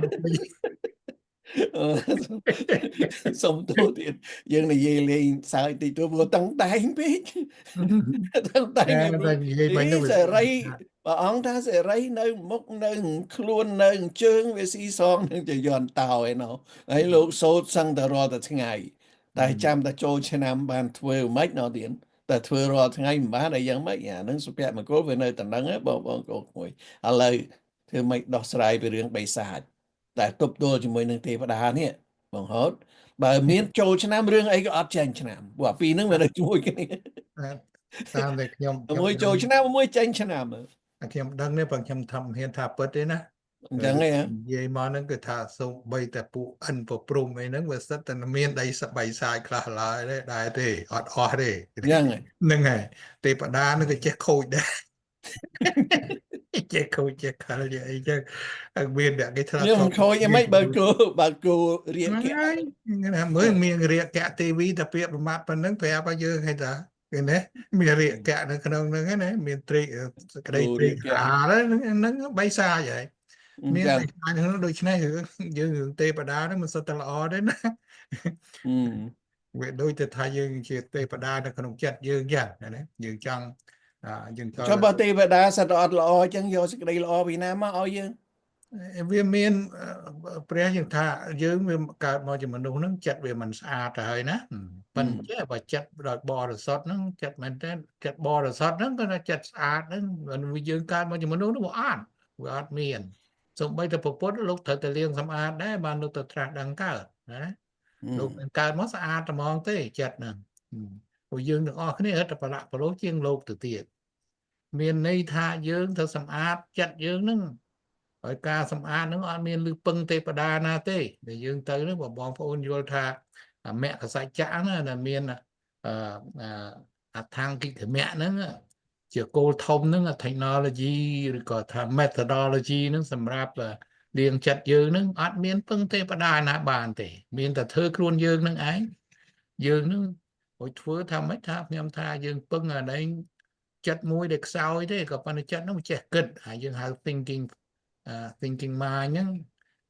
សុំទោសទៀតយើងនិយាយលេងសើចតិចទៅព្រោះតឹងតែងពេកតឹងតែង តែនិយាយបាញ់ទៅ សេរីព្រះអង្គថាសេរីនៅមុខនៅខ្លួននៅជើងវាស៊ីសងនឹងជាយន្តតោឯណោះហើយលោកសូត្រសឹងតែរាល់តែថ្ងៃតែចាំតែចូលឆ្នាំបានធ្វើមិនណោះទៀតតែធ្វើរាល់ថ្ងៃមិនបានអីយ៉ាងម៉េចអាហ្នឹងសុភមង្គលវានៅតំណឹងបងបងកូនក្មួយឥឡូវធ្វើម៉េចដោះស្រាយពីរឿងបិសាចតែទប់ទល់ជាមួយនឹងទេវតានេះបងហត់បើមានចូលឆ្នាំរឿងអីក៏អត់ចេញឆ្នាំព្រោះអាពីរហ្នឹងវានៅជាមួយគ្នា តាមតែខ្ញុំ មួយចូលឆ្នាំមួយចេញឆ្នាំ ខ្ញុំដឹងទេបើខ្ញុំធ្វើហ៊ានថាពិតទេណា អញ្ចឹងឯង និយាយមកហ្នឹងគឺថាសូម្បីតែពួកអិនប្រព្រំអីហ្នឹងវាសិតតែមានដីសបៃសាយខ្លះឡើយដែរទេអត់អស់ទេ អញ្ចឹង ហ្នឹងហើយទេវតាហ្នឹងក៏ចេះខូចដែរចេះខូចចេះខលចេះអីចឹងមានអ្នកគេឆ្លាត ខ្ញុំខូចអីមិនបើគោបើគោរៀក កណាមើលមានរៀកៈទេវីតែពាក្យប្រមាថប៉ុណ្ណឹងប្រាប់ឲ្យយើងឲ្យតាឃើញទេមានរៀកៈនៅក្នុងហ្នឹងណាមានត្រីក្តីត្រីអាហ្នឹងបៃសាយហើយមានបៃសាយហ្នឹងដូច្នេះរឿងយើងរឿងទេវតាហ្នឹងមិនសិតតែល្អទេណាវាដូចទៅថាយើងជាទេវតានៅក្នុងចិត្តយើងចឹងណាយើងចង់យើងត ចុះបើទេវតាសិតអត់ល្អអញ្ចឹងយកសេចក្តីល្អពីណាមកឲ្យយើង វាមានព្រះយើងថាយើងវាកើតមកជាមនុស្សហ្នឹងចិត្តវាមិនស្អាតទៅហើយណាប៉ុន្តែបើចិត្តដោយបរិសុទ្ធហ្នឹងចិត្តមែនតើចិត្តបរិសុទ្ធហ្នឹងគឺថាចិត្តស្អាតហ្នឹងវាយើងកើតមកជាមនុស្សហ្នឹងវាអត់វាអត់មានសូម្បីតែពុទ្ធលោកត្រូវតែលាងសម្អាតដែរបានលោកទៅត្រាស់ដឹងកើតណាលោកមិនកើតមកស្អាតត្មងទេចិត្តហ្នឹងព្រោះយើងទាំងអស់គ្នារត់តែប្រឡាក់ប្រឡូសជាងលោកទៅទៀតមានន័យថាយើងត្រូវសម្អាតចិត្តយើងហ្នឹងហើយការសម្អាតហ្នឹងអត់មានលឺពឹងទេវតាណាទេដែលយើងទៅហ្នឹងបងប្អូនយល់ថាមគ្គសច្ចៈណាដែលមានអដ្ឋង្គិកមៈហ្នឹងជាគោលធំហ្នឹង technology ឬក៏ថា methodology ហ្នឹងសម្រាប់លាងចិត្តយើងហ្នឹងអត់មានពឹងទេវតាណាបានទេមានតែធ្វើខ្លួនយើងហ្នឹងឯងយើងហ្នឹងឲ្យធ្វើថាម៉េចថាខ្ញុំថាយើងពឹងអានេះចិត្តមួយដែលខ្សោយទេក៏ប៉ុន្តែចិត្តហ្នឹងចេះគិតហើយយើងហៅ thinking thinking mind ហ្នឹង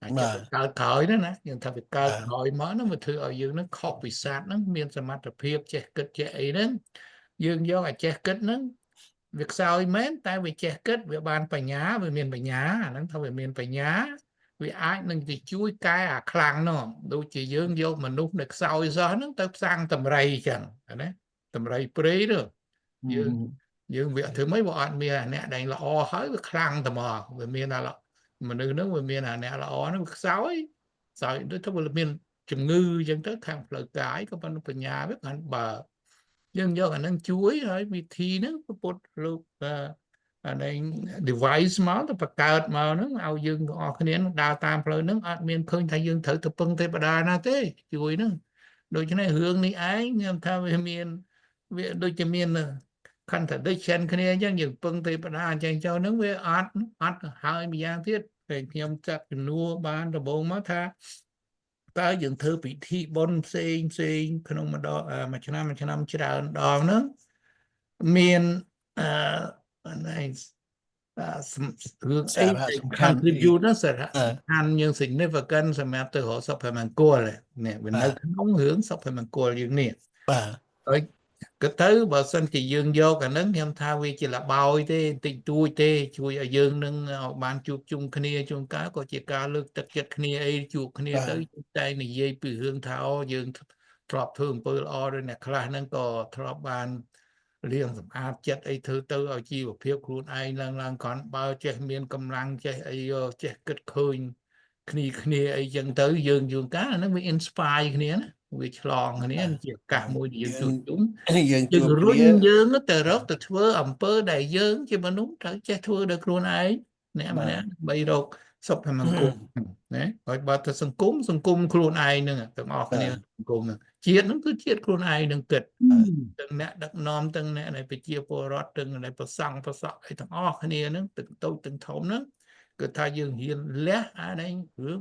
អាចចិត្តកើតក្រោយហ្នឹងណាយើងថាវាកើតក្រោយមកហ្នឹងវាធ្វើឲ្យយើងហ្នឹងខុសពីសត្វហ្នឹងមានសមត្ថភាពចេះគិតចេះអីហ្នឹងយើងយកអាចេះគិតហ្នឹងវាខ្សោយមែនតែវាចេះគិតវាបានបញ្ញាវាមានបញ្ញាអាហ្នឹងថាវាមានបញ្ញាវាអាចនឹងទៅជួយកែអាខ្លាំងនោះដូចជាយើងយកមនុស្សនៅខ្សោយសោះហ្នឹងទៅផ្សាំងតម្រៃចឹងណាតម្រៃព្រៃនោះយើងយើងវាធ្វើម៉េចវាអត់មានអាអ្នកដែលល្អហើយវាខ្លាំងតែមកវាមានអាមនុស្សហ្នឹងវាមានអាអ្នកល្អហ្នឹងវាខ្សោយខ្សោយដូចទៅវាមានជំងឺអញ្ចឹងទៅខាងផ្លូវកាយក៏ប៉ុន្តែបញ្ញាវាបានបើយើងយកអាហ្នឹងជួយហើយវិធីហ្នឹងពុទ្ធលោកអានេះ device មកទៅបង្កើតមកហ្នឹងឲ្យយើងទាំងអស់គ្នាដើរតាមផ្លូវហ្នឹងអត់មានឃើញថាយើងត្រូវទៅពឹងទេវតាណាទេជួយហ្នឹងដូច្នេះរឿងនេះឯងខ្ញុំថាវាមានវាដូចជាមាន contradiction គ្នាអញ្ចឹងយើងពឹងទេវតាអញ្ចឹងចូលហ្នឹងវាអត់អត់ហើយម្យ៉ាងទៀតពេលខ្ញុំចាត់ជំនួសបានដំបូងមកថាតើយើងធ្វើពិធីបុណ្យផ្សេងផ្សេងក្នុងម្ដងមួយឆ្នាំមួយឆ្នាំច្រើនដងហ្នឹងមានអឺនេះរឿងអី contribute ណាសារៈសំខាន់យើង significant សម្រាប់ទៅរកសុភមង្គលនេះវានៅក្នុងរឿងសុភមង្គលយើងនេះ បាទ ហើយក៏ទៅបើសិនជាយើងយកអាហ្នឹងខ្ញុំថាវាជាលបោយទេតិចតួចទេជួយឲ្យយើងនឹងឲ្យបានជួបជុំគ្នាជួនកាលក៏ជាការលើកទឹកចិត្តគ្នាអីជួបគ្នាទៅតែនិយាយពីរឿងថាអូយើងធ្លាប់ធ្វើអំពើល្អដោយអ្នកខ្លះហ្នឹងក៏ធ្លាប់បានលាងសម្អាតចិត្តអីធ្វើទៅឲ្យជីវភាពខ្លួនឯងឡើងឡើងគ្រាន់បើចេះមានកម្លាំងចេះអីចេះគិតឃើញគ្នាគ្នាអីចឹងទៅយើងជួនកាលអាហ្នឹងវា inspire គ្នាណាវាឆ្លងគ្នាជាឱកាសមួយដែលយើងជួបជុំ យើងជួប រុញយើងទៅរកទៅធ្វើអំពើដែលយើងជាមនុស្សត្រូវចេះធ្វើដោយខ្លួនឯងអ្នកម្នាក់ដើម្បីរក សុភមង្គលណាហើយបើទៅសង្គមសង្គមខ្លួនឯងហ្នឹងទាំងអស់គ្នាសង្គមហ្នឹងជាតិហ្នឹងគឺជាតិខ្លួនឯងនឹងគិតទាំងអ្នកដឹកនាំទាំងអ្នកនៃប្រជាពលរដ្ឋទាំងនៃប្រសង់ប្រសក់អីទាំងអស់គ្នាហ្នឹងទាំងតូចទាំងធំហ្នឹងគឺថាយើងហ៊ានលះអានេះរឿង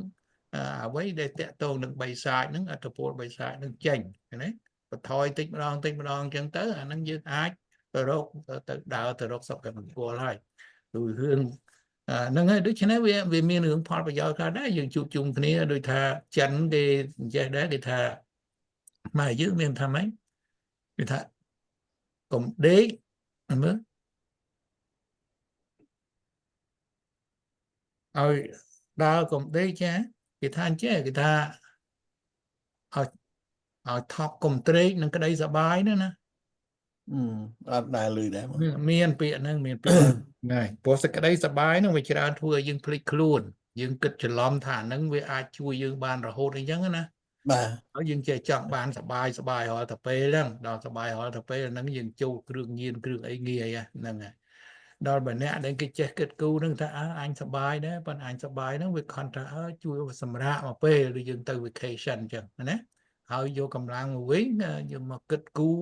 អ្វីដែលតាក់ទងនឹងបិសាចហ្នឹងអត្តពលបិសាចហ្នឹងចេញណាបន្ថយតិចម្ដងតិចម្ដងអញ្ចឹងទៅអាហ្នឹងយើងអាចទៅរកទៅដើរទៅរកសុភមង្គលហើយដូចរឿងហ្នឹងហើយដូច្នេះវាមានរឿងផលប្រយោជន៍ខ្លះដែរយើងជួបជុំគ្នាដូចថាចិនគេចេះដែរគេថាម៉ែយើងមានថាម៉េចគេថាកុំដេកមើលឲ្យដើរកុំដេកចាគេថាអញ្ចេះគេថាឲ្យថប់កុំត្រេកនឹងក្តីសប្បាយណាណា អត់ដែលឮដែរ មានពាក្យហ្នឹងមានពាក្យហ្នឹងព្រោះសេចក្តីសប្បាយហ្នឹងវាច្រើនធ្វើឲ្យយើងភ្លេចខ្លួនយើងគិតច្រឡំថាហ្នឹងវាអាចជួយយើងបានរហូតអញ្ចឹងណា បាទ ហើយយើងចេះចង់បានសប្បាយសប្បាយរាល់តែពេលហ្នឹងដល់សប្បាយរាល់តែពេលហ្នឹងយើងចូលគ្រឿងញៀនគ្រឿងអីងាយហ្នឹងហើយដល់បើអ្នកដែលគេចេះគិតគូរហ្នឹងថាអើអញសប្បាយដែរប៉ុន្តែអញសប្បាយហ្នឹងវាខំថាអើជួយសម្រាកមកពេលឬយើងទៅ vacation អញ្ចឹងណាហើយយកកម្លាំងមកវិញយើងមកគិតគូរ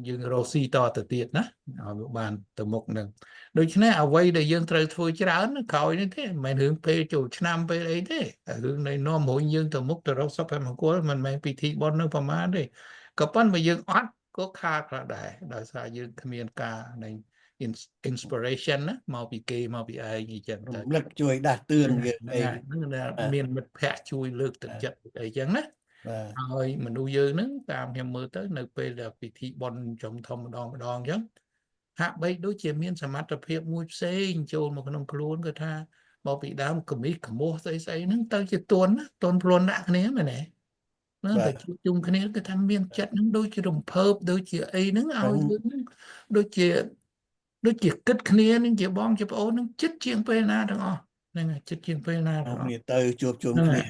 យើងរកស៊ីតទៅទៀតណាឲ្យវាបានទៅមុខនឹងដូច្នេះអ្វីដែលយើងត្រូវធ្វើច្រើនក្រោយនេះទេមិនមែនរឿងពេលចូលឆ្នាំពេលអីទេរឿងនៃនាំរុញយើងទៅមុខទៅរកសុភមង្គលមិនមែនពិធីបុណ្យនៅប្រមាណទេក៏ប៉ុន្តែយើងអត់ក៏ខាតខ្លះដែរដោយសារយើងគ្មានការនៃ inspiration ណាមកពីគេមកពីឯងអញ្ចឹង ទៅរំលឹកជួយដាស់តឿនយើងអី ហ្នឹងមានមិត្តភ័ក្តិជួយលើកទឹកចិត្តអីចឹងណាហើយមនុស្សយើងហ្នឹងតាមខ្ញុំមើលទៅនៅពេលដែលពិធីបុណ្យចំធំម្ដងម្ដងអញ្ចឹងហាក់បីដូចជាមានសមត្ថភាពមួយផ្សេងចូលមកក្នុងខ្លួនគឺថាមកពីដើមកមីកមោះស្អីស្អីហ្នឹងទៅជាទន់ណាទន់ភ្លន់ដាក់គ្នាមែនទេណាតែជួបជុំគ្នាគឺថាមានចិត្តហ្នឹងដូចជារំភើបដូចជាអីហ្នឹងឲ្យយើងហ្នឹងដូចជាគិតគ្នានឹងជាបងជាប្អូននឹងចិត្តជាងពេលណាទាំងអស់ហ្នឹងចិត្តជាងពេលណាទាំងអស់ គ្នាទៅជួបជុំគ្នា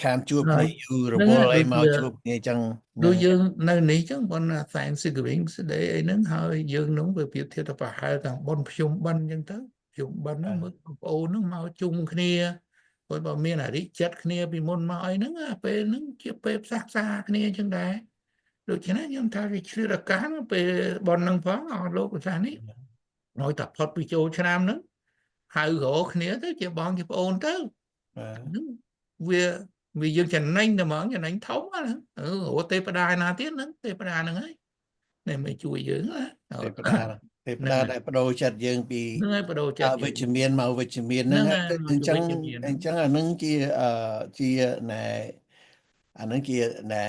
ខានជួបគ្នាយូររវល់អីមកជួបគ្នាអញ្ចឹង ដូចយើងនៅនេះអញ្ចឹងប៉ុន Thanksgiving Day អីហ្នឹងហើយយើងនឹងវាប្រៀបធៀបទៅប្រហែលទាំងបុណ្យភ្ជុំបិណ្ឌអញ្ចឹងទៅភ្ជុំបិណ្ឌហ្នឹងមើលបងប្អូនហ្នឹងមកជុំគ្នាព្រោះបើមានអរិចិត្តគ្នាពីមុនមកអីហ្នឹងអាពេលហ្នឹងជាពេលផ្សះផ្សាគ្នាអញ្ចឹងដែរដូច្នេះខ្ញុំថាវាឆ្លៀតឱកាសពេលបុណ្យហ្នឹងផងអស់លោកប្រសាសន៍នេះឲ្យតែផុតពីចូលឆ្នាំហ្នឹងហៅរកគ្នាទៅជាបងជាប្អូនទៅហ្នឹងវាយើងចំណេញតែហ្មងចំណេញធំហ្នឹងរកទេពតាណាទៀតហ្នឹងទេពតាហ្នឹងហើយនេះមិនជួយយើងណា ទេពតាទេពតាដែលបដូរចិត្តយើងពី ហ្នឹងហើយបដូរចិត្ត វិជ្ជមានមកវិជ្ជមានហ្នឹងអញ្ចឹងអញ្ចឹងអាហ្នឹងជាជាណែអាហ្នឹងជាណែ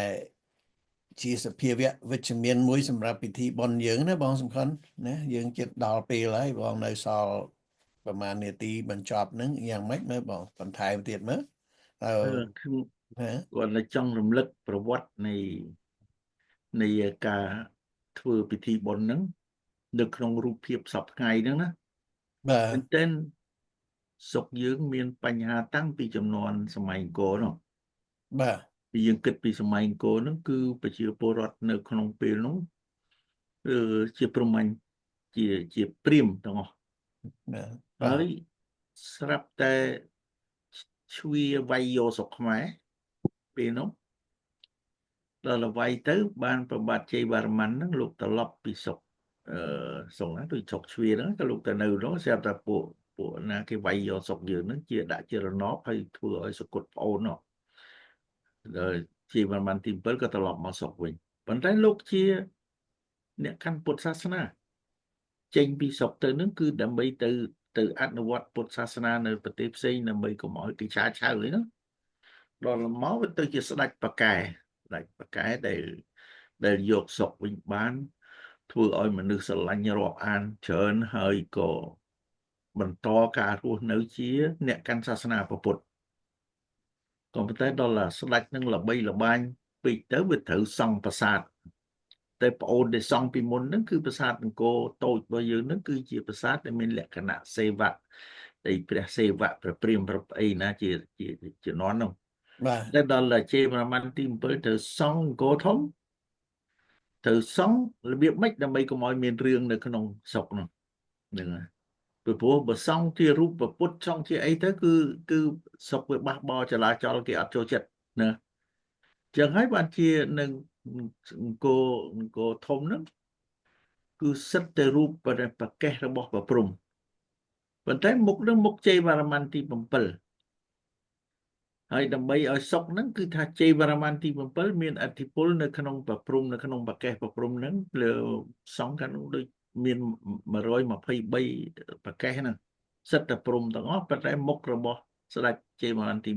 ជាសភាវៈវិជ្ជមានមួយសម្រាប់ពិធីបុណ្យយើងណាបងសំខាន់ណាយើងជិតដល់ពេលហើយបងនៅសល់ប្រហែលនាទីបញ្ចប់ហ្នឹងយ៉ាងម៉េចមើលបងបន្ថែមទៀតមើលអឺ គាត់នៅចង់រំលឹកប្រវត្តិនៃការធ្វើពិធីបុណ្យហ្នឹងនៅក្នុងរូបភាពសពថ្ងៃហ្នឹងណា បាទ មែនទែនស្រុកយើងមានបញ្ហាតាំងពីចំនួនសម័យអង្គរនោះ បាទ ពីយើងគិតពីសម័យអង្គរហ្នឹងគឺប្រជាពលរដ្ឋនៅក្នុងពេលនោះជាព្រហ្មញ្ញជាព្រាហ្មណ៍ទាំងអស់ហើយស្រាប់តែជ្វាវាយយកស្រុកខ្មែរពេលនោះដល់វាយទៅបានប្របាទជ័យវរ្ម័នហ្នឹងលោកត្រឡប់ពីស្រុកស្រុកណាដូចស្រុកជ្វាហ្នឹងក៏លោកទៅនៅនោះស្រាប់តែពួកណាគេវាយយកស្រុកយើងហ្នឹងជាដាក់ជារណបហើយធ្វើឲ្យសគត់ប្អូននោះដល់ជ័យវរ្ម័នទី7ក៏ត្រឡប់មកស្រុកវិញប៉ុន្តែលោកជាអ្នកកាន់ពុទ្ធសាសនាចេញពីស្រុកទៅនឹងគឺដើម្បីទៅអនុវត្តពុទ្ធសាសនានៅប្រទេសផ្សេងដើម្បីកុំឲ្យគេឆាឆៅអីណាដល់មកវាទៅជាស្ដេចប៉ាកែស្ដេចប៉ាកែដែលយកស្រុកវិញបានធ្វើឲ្យមនុស្សស្រឡាញ់រាប់អានច្រើនហើយក៏បន្តការរស់នៅជាអ្នកកាន់សាសនាពុទ្ធក៏ប៉ុន្តែដល់ស្ដេចនឹងល្បីល្បាញពេកទៅវាត្រូវសង់ប្រាសាទតែប្អូនដែលសង់ពីមុនហ្នឹងគឺប្រាសាទអង្គរតូចរបស់យើងហ្នឹងគឺជាប្រាសាទដែលមានលក្ខណៈសេវៈដែលព្រះសេវៈព្រះព្រាហ្មណ៍ព្រះអីណាជាជំនាន់នោះ បាទ តែដល់ជ័យវរ្ម័នទី7ត្រូវសង់អង្គរធំត្រូវសង់របៀបម៉េចដើម្បីកុំឲ្យមានរឿងនៅក្នុងស្រុកនោះហ្នឹងហើយ ពីព្រោះបើសង់ជារូបពុទ្ធសង់ជាអីទៅគឺគឺសុកវាបះបោចលាចលគេអត់ចូលចិត្តណាចឹងហើយបានជានឹងអង្គរអង្គរធំហ្នឹងគឺសិតតែរូបប្រកេះរបស់ប្រព្រំប៉ុន្តែមុខនឹងមុខជ័យវរ្ម័នទី7ហើយដើម្បីឲ្យសុកហ្នឹងគឺថាជ័យវរ្ម័នទី7មានអធិពលនៅក្នុងប្រព្រំនៅក្នុងប្រកេះប្រព្រំហ្នឹងលើសង្ឃកាលនោះដូចមាន123ប្រកេះហ្នឹងសិតតែព្រំទាំងអស់ប៉ុន្តែមុខរបស់ស្ដេចជ័យវរ្ម័នទី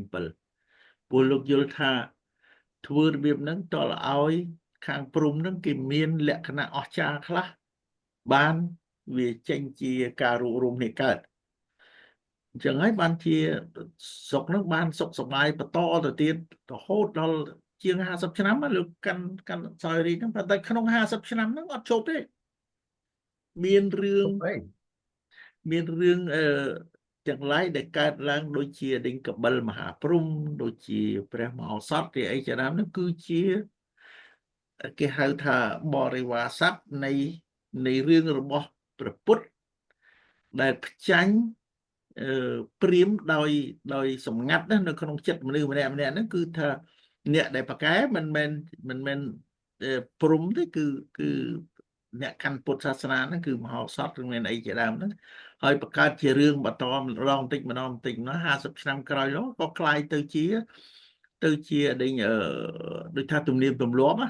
7ពលលោកយល់ថាធ្វើរបៀបហ្នឹងតលឲ្យខាងព្រំហ្នឹងគេមានលក្ខណៈអស្ចារ្យខ្លះបានវាចេញជាការរួបរวมនេះកើតអញ្ចឹងហើយបានជាសុកនឹងបានសុខសប្បាយបន្តទៅទៀតរហូតដល់ជាង50ឆ្នាំលោកកាន់កាន់សោយរីហ្នឹងប៉ុន្តែក្នុង50ឆ្នាំហ្នឹងអត់ជប់ទេមានរឿងមានរឿងអឺទាំងឡាយដែលកើតឡើងដូចជាដេញកបិលមហាព្រំដូចជាព្រះមហោសថឬអីជាដើមហ្នឹងគឺជាគេហៅថាបរិវារស័ព្ទនៃនៃរឿងរបស់ព្រះពុទ្ធដែលផ្ចាញ់អឺព្រាមដោយដោយសម្ងាត់ណានៅក្នុងចិត្តមនុស្សម្នាក់ម្នាក់ហ្នឹងគឺថាអ្នកដែលប្រកែមិនមែនមិនមែនព្រំទេគឺគឺអ្នកកាន់ពុទ្ធសាសនាហ្នឹងគឺមហោសថឬមានអីជាដើមហ្នឹងហើយបង្កើតជារឿងបន្តម្ដងបន្តិចម្ដងបន្តិចម្ដង50ឆ្នាំក្រោយនោះក៏คล้ายទៅជាទៅជាដេញដូចថាទំនៀមទម្លាប់ណា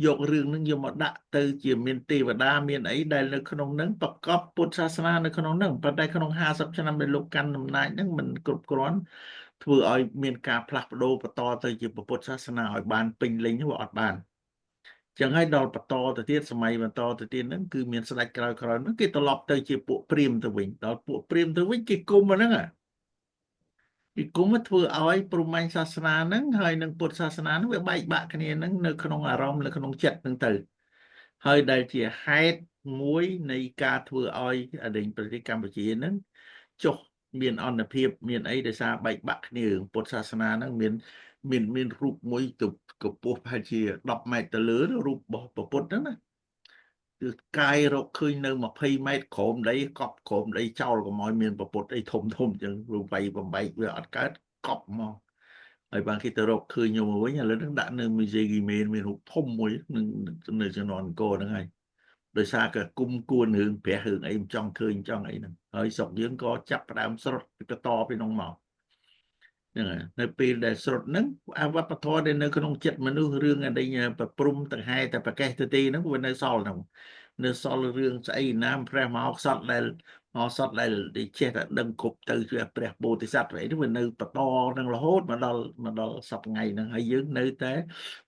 យករឿងនឹងយកមកដាក់ទៅជាមានទេវតាមានអីដែលនៅក្នុងនឹងប្រកបពុទ្ធសាសនានៅក្នុងនឹងប៉ុន្តែក្នុង50ឆ្នាំដែលលោកកាន់អំណាចនឹងមិនគ្រប់គ្រាន់ធ្វើឲ្យមានការផ្លាស់ប្ដូរបន្តទៅជាពុទ្ធសាសនាឲ្យបានពេញលេញនោះអត់បានចឹងហើយដល់បន្តទៅទៀតសម័យបន្តទៅទៀតហ្នឹងគឺមានស្ដេចក្រោយៗហ្នឹងគេត្រឡប់ទៅជាពួកព្រាហ្មណ៍ទៅវិញដល់ពួកព្រាហ្មណ៍ទៅវិញគេគុំអាហ្នឹងគេគុំធ្វើឲ្យព្រហ្មញ្ញសាសនាហ្នឹងហើយនឹងពុទ្ធសាសនាហ្នឹងវាបែកបាក់គ្នាហ្នឹងនៅក្នុងអារម្មណ៍នៅក្នុងចិត្តហ្នឹងទៅហើយដែលជាហេតុមួយនៃការធ្វើឲ្យអតីតប្រទេសកម្ពុជាហ្នឹងចុះមានអន្តភាពមានអីដោយសារបែកបាក់គ្នារឿងពុទ្ធសាសនាហ្នឹងមានមានមានរូបមួយទៅកម្ពស់ប្រហែលជា10ម៉ែត្រទៅលើរូបរបស់ពុទ្ធហ្នឹងណាគឺកាយរកឃើញនៅ20ម៉ែត្រក្រោមដីកប់ក្រោមដីចោលកុំឲ្យមានពុទ្ធអីធំធំអញ្ចឹងវាវាយបំបែកវាអត់កើតកប់មកហើយបានគេទៅរកឃើញយកមកវិញឥឡូវហ្នឹងដាក់នៅ Musée Guimet មានរូបធំមួយនឹងនៅជំនាន់អង្គរហ្នឹងហើយដោយសារក៏គុំគួនរឿងព្រះរឿងអីមិនចង់ឃើញចង់អីហ្នឹងហើយស្រុកយើងក៏ចាប់ផ្ដើមស្រុតពីបន្តពីនោះមកហ្នឹងហើយនៅពេលដែលស្រុតហ្នឹងអាវប្បធម៌ដែលនៅក្នុងចិត្តមនុស្សរឿងអីប្រព្រំទាំងហែតែប្រកេះទៅទីហ្នឹងវានៅសល់ហ្នឹងនៅសល់រឿងស្អីណាមព្រះមហោសថដែលមហោសថដែលចេះតែដឹងគ្រប់ទៅជាព្រះពោធិសត្វអីហ្នឹងវានៅបន្តនឹងរហូតមកដល់មកដល់សប្តាហ៍ថ្ងៃហ្នឹងហើយយើងនៅតែ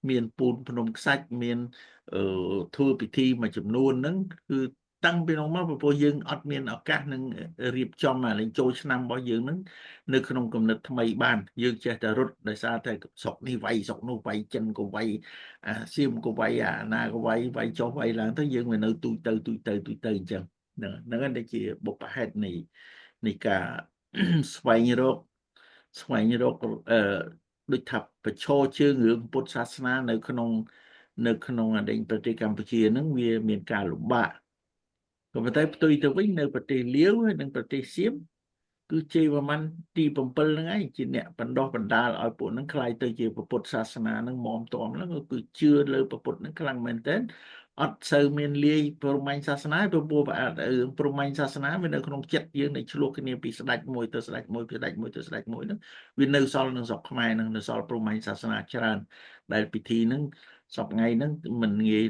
មានពូនភ្នំខ្សាច់មានអឺធ្វើពិធីមួយចំនួនហ្នឹងគឺតាំងពីនោះមកព្រោះយើងអត់មានឱកាសនឹងរៀបចំអាលេងចូលឆ្នាំរបស់យើងហ្នឹងនៅក្នុងគំនិតថ្មីបានយើងចេះតែរត់ដោយសារតែស្រុកនេះវាយស្រុកនោះវាយចិនក៏វាយអាសៀមក៏វាយអាណាក៏វាយវាយចុះវាយឡើងទៅយើងវានៅទូចទៅទូចទៅទូចទៅអញ្ចឹងហ្នឹងហ្នឹងដែលជាបុព្វហេតុនៃនៃការស្វែងរកស្វែងរកអឺដូចថាប្រឈរជើងរឿងពុទ្ធសាសនានៅក្នុងនៅក្នុងអតីតប្រទេសកម្ពុជាហ្នឹងវាមានការលំបាកក៏ប៉ុន្តែផ្ទុយទៅវិញនៅប្រទេសលាវហើយនិងប្រទេសសៀមគឺជ័យវរ្ម័នទី7ហ្នឹងឯងជាអ្នកបណ្ដោះបណ្ដាលឲ្យពួកហ្នឹងក្លាយទៅជាពុទ្ធសាសនាហ្នឹងមមតមហ្នឹងគឺជឿលើពុទ្ធហ្នឹងខ្លាំងមែនទែនអត់សូវមានលាយព្រហ្មញ្ញសាសនាព្រោះរឿងព្រហ្មញ្ញសាសនាវានៅក្នុងចិត្តយើងនៃឆ្លោះគ្នាពីស្ដេចមួយទៅស្ដេចមួយពីស្ដេចមួយទៅស្ដេចមួយហ្នឹងវានៅសល់នឹងស្រុកខ្មែរហ្នឹងនៅសល់ព្រហ្មញ្ញសាសនាច្រើនដែលពិធីហ្នឹងសប្ថ្ងៃហ្នឹងមិនងាយ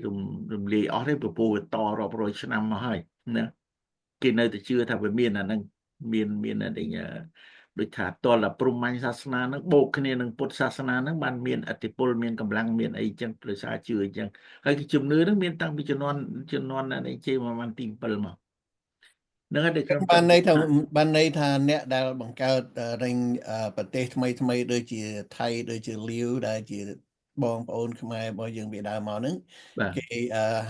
រំលាយអស់ទេព្រោះវាតរាប់រយឆ្នាំមកហើយណាគេនៅតែជឿថាវាមានអាហ្នឹងមានមានអីដូចថាតលព្រហ្មញ្ញសាសនាហ្នឹងបូកគ្នានឹងពុទ្ធសាសនាហ្នឹងបានមានឥទ្ធិពលមានកម្លាំងមានអីចឹងដោយសារជឿអញ្ចឹងហើយជំនឿហ្នឹងមានតាំងពីជំនាន់ជំនាន់នេះជេរប្រហែលទី7មកហ្នឹងហើយដែលខ្ញុំ បានន័យថាបានន័យថាអ្នកដែលបង្កើតរែងប្រទេសថ្មីថ្មីដូចជាថៃដូចជាលាវដែលជាបងប្អូនខ្មែររបស់យើងពីដើមមកហ្នឹងគេ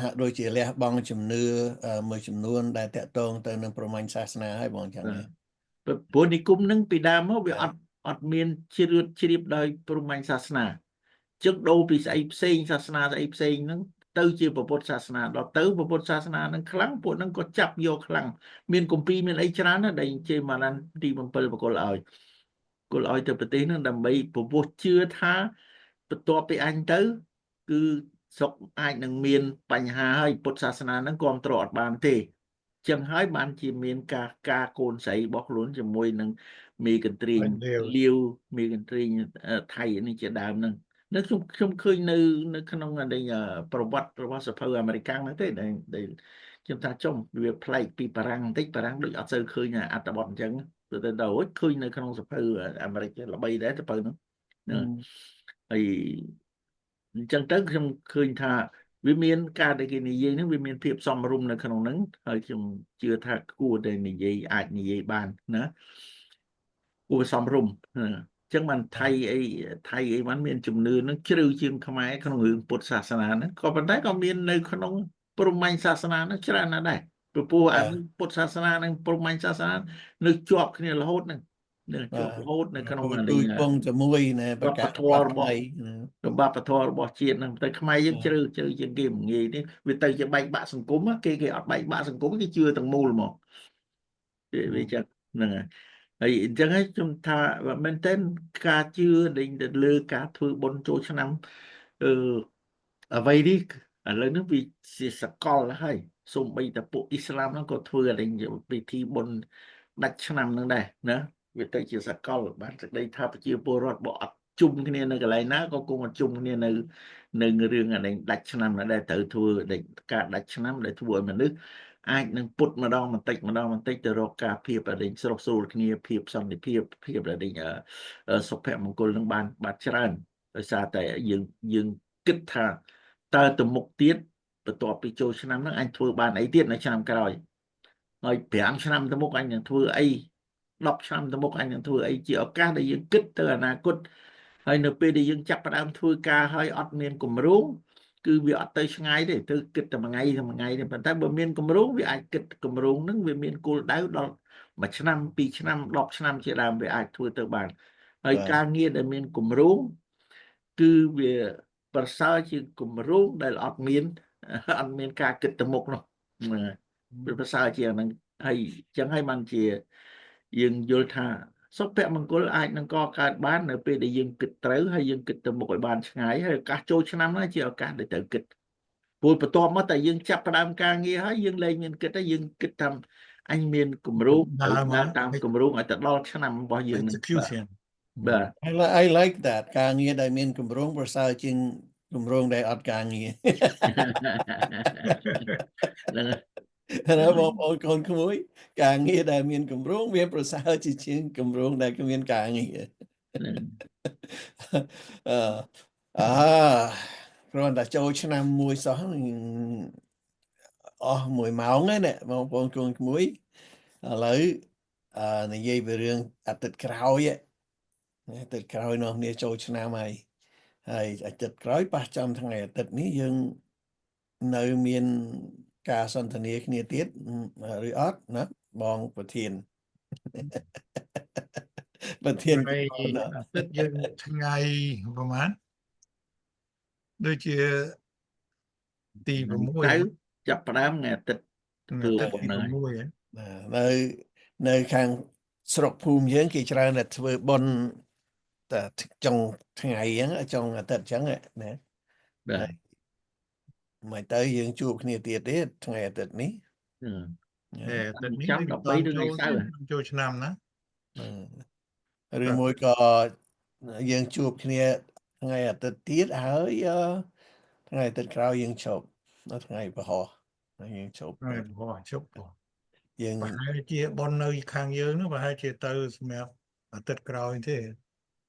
ហាក់ដូចជាលះបង់ជំនឿមួយចំនួនដែលតាក់ទងទៅនឹងព្រហ្មញ្ញសាសនាហើយបងចឹង ព្រោះនិគមនឹងពីដើមមកវាអត់អត់មានជ្រឿតជ្រាបដោយព្រហ្មញ្ញសាសនាចឹងដូរពីស្អីផ្សេងសាសនាស្អីផ្សេងហ្នឹង ទៅជាពុទ្ធសាសនាដល់ទៅពុទ្ធសាសនានឹងខ្លាំងពួកនឹងក៏ចាប់យកខ្លាំងមានគម្ពីរមានអីច្រើនណាស់ដែលជេម៉ាឡានទី7បកលឲ្យគល់ឲ្យទៅប្រទេសហ្នឹងដើម្បីពពោះជឿថាបន្ទាប់ពីអញទៅគឺស្រុកអាចនឹងមានបញ្ហាហើយពុទ្ធសាសនាហ្នឹងគ្រប់គ្រងអត់បានទេចឹងហើយបានជាមានការការកូនស្រីរបស់ខ្លួនជាមួយនឹងមេកន្ទ្រាញលាវមេកន្ទ្រាញថៃនេះជាដើមហ្នឹងនៅខ្ញុំឃើញនៅក្នុងប្រវត្តិរបស់សភៅអាមេរិកហ្នឹងទេដែលខ្ញុំថាចំវាប្លែកពីបារាំងបន្តិចបារាំងដូចអត់សូវឃើញអត្ថបទអញ្ចឹងទៅដល់ឃើញនៅក្នុងសភៅអាមេរិកល្បីដែរសភៅហ្នឹងហើយអញ្ចឹងទៅខ្ញុំឃើញថាវាមានការដែលគេនិយាយហ្នឹងវាមានភាពសមរម្យនៅក្នុងហ្នឹងហើយខ្ញុំជឿថាគួរតែនិយាយអាចនិយាយបានណាគួរសមរម្យអញ្ចឹងបានថៃអីថៃអីបានមានជំនឿហ្នឹងជ្រៅជាងខ្មែរក្នុងរឿងពុទ្ធសាសនាហ្នឹងក៏ប៉ុន្តែក៏មាននៅក្នុងព្រហ្មញ្ញសាសនាហ្នឹងច្រើនណាស់ដែរព្រោះអាពុទ្ធសាសនានិងព្រហ្មញ្ញសាសនានៅជាប់គ្នារហូតហ្នឹងនៅជាប់រហូតនៅក្នុងនេះពងជាមួយណាប្រកាសធម៌របស់របបធម៌របស់ជាតិហ្នឹងតែខ្មែរយើងជ្រៅជ្រៅជាងគេមិនងាយទេវាទៅជាបែកបាក់សង្គមគេគេអត់បែកបាក់សង្គមគេជឿទាំងមូលហ្មងវាចឹងហ្នឹងហើយអញ្ចឹងហើយខ្ញុំថាមែនតើការជឿដេញទៅលើការធ្វើបុណ្យចូលឆ្នាំអឺអ្វីនេះឥឡូវនេះវាជាសកលហើយសូម្បីតែពួកអ៊ីស្លាមហ្នឹងក៏ធ្វើអីពិធីបុណ្យដាច់ឆ្នាំហ្នឹងដែរណាវាទៅជាសកលបានសេចក្តីថាប្រជាពលរដ្ឋបើអត់ជុំគ្នានៅកន្លែងណាក៏គង់អត់ជុំគ្នានៅរឿងអានេះដាច់ឆ្នាំដែរត្រូវធ្វើការដាច់ឆ្នាំដែលធ្វើឲ្យមនុស្សអាចនឹងពុតម្ដងបន្តិចម្ដងបន្តិចទៅរកការភាពអានេះស្រុះស្រួលគ្នាភាពសន្តិភាពភាពអានេះសុភមង្គលនឹងបានបានច្រើនដោយសារតែយើងគិតថាតើទៅមុខទៀតបន្ទាប់ពីចូលឆ្នាំហ្នឹងអញធ្វើបានអីទៀតនៅឆ្នាំក្រោយហើយ5ឆ្នាំទៅមុខអញនឹងធ្វើអី10ឆ្នាំទៅមុខអញនឹងធ្វើអីជាឱកាសដែលយើងគិតទៅអនាគតហើយនៅពេលដែលយើងចាប់ផ្ដើមធ្វើការហើយអត់មានគម្រោងគឺវាអត់ទៅឆ្ងាយទេទៅគិតតែមួយថ្ងៃតែមួយថ្ងៃទេប៉ុន្តែបើមានគម្រោងវាអាចគិតគម្រោងហ្នឹងវាមានគោលដៅដល់1ឆ្នាំ2ឆ្នាំ10ឆ្នាំជាដើមវាអាចធ្វើទៅបានហើយការងារដែលមានគម្រោងគឺវាប្រសើរជាងគម្រោងដែលអត់មានការគិតទៅមុខនោះវាប្រសើរជាងហ្នឹងហើយអញ្ចឹងហើយបានជាយើងយល់ថាសុភមង្គលអាចនឹងកកើតបាននៅពេលដែលយើងគិតត្រូវហើយយើងគិតទៅមុខឲ្យបានឆ្ងាយហើយឱកាសចូលឆ្នាំហ្នឹងជាឱកាសដែលត្រូវគិតព្រោះបន្ទាប់មកតែយើងចាប់ផ្ដើមការងារហើយយើងលែងមានគិតហើយយើងគិតថាអញមានគម្រោងតាមគម្រោងឲ្យទៅដល់ឆ្នាំរបស់យើងហ្នឹងបាទ I like that ការងារដែលមានគម្រោងប្រសើរជាងគម្រោងដែលអត់ការងារ ហ្នឹង ហើយបងប្អូនកូនក្មួយការងារដែលមានគម្រោងវាប្រសើរជាជាងគម្រោងដែលគ្មានការងារអឺគ្រាន់តែចូលឆ្នាំមួយសោះអស់1ម៉ោងហ្នឹងណាបងប្អូនកូនក្មួយឥឡូវនិយាយពីរឿងអាទិត្យក្រោយអាទិត្យក្រោយនោះគ្នាចូលឆ្នាំហើយហើយអាទិត្យក្រោយប៉ះចំថ្ងៃអាទិត្យនេះយើងនៅមានការសន្ទនាគ្នាទៀតឬអត់ណាបងប្រធានប្រធានអាទិត្យយើងថ្ងៃប្រហែលដូចជាទី6ចាប់ផ្ដើមថ្ងៃអាទិត្យទី6នៅខាងស្រុកភូមិយើងគេច្រើនតែធ្វើបុណ្យតែចុងថ្ងៃអញ្ចឹងចុងអាទិត្យអញ្ចឹងណាបាទមិនទៅយើងជួបគ្នាទៀតទេថ្ងៃអាទិត្យនេះ អាទិត្យនេះ ចាំ13ឬថ្ងៃសៅរ៍ ចូលឆ្នាំណាឬមួយក៏យើងជួបគ្នាថ្ងៃអាទិត្យទៀតហើយថ្ងៃអាទិត្យក្រោយយើងឈប់ដល់ថ្ងៃពហុយើងឈប់ ថ្ងៃពហុឈប់ យើង ប្រហែលជាបុណ្យនៅខាងយើងនោះប្រហែលជាទៅសម្រាប់អាទិត្យក្រោយទេ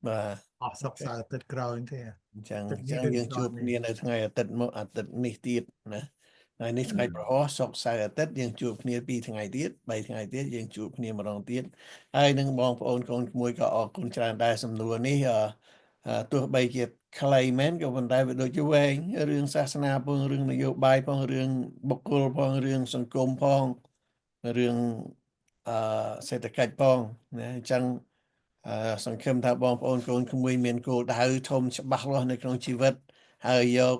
បាទ អស់សុខសៅរ៍អាទិត្យក្រោយទេ អញ្ចឹងយើងជួបគ្នានៅថ្ងៃអាទិត្យមកអាទិត្យនេះទៀតណាថ្ងៃនេះថ្ងៃប្រហោះសុក្រសៅរ៍អាទិត្យយើងជួបគ្នា2ថ្ងៃទៀត3ថ្ងៃទៀតយើងជួបគ្នាម្ដងទៀតហើយនឹងបងប្អូនកូនក្មួយក៏អរគុណច្រើនដែរសំណួរនេះទោះបីជាខ្លីមែនក៏ប៉ុន្តែវាដូចជាវែងរឿងសាសនាផងរឿងនយោបាយផងរឿងបុគ្គលផងរឿងសង្គមផងរឿងសេដ្ឋកិច្ចផងណាអញ្ចឹងសង្ឃឹមថាបងប្អូនកូនក្មួយមានគោលដៅធំច្បាស់លាស់នៅក្នុងជីវិតហើយយក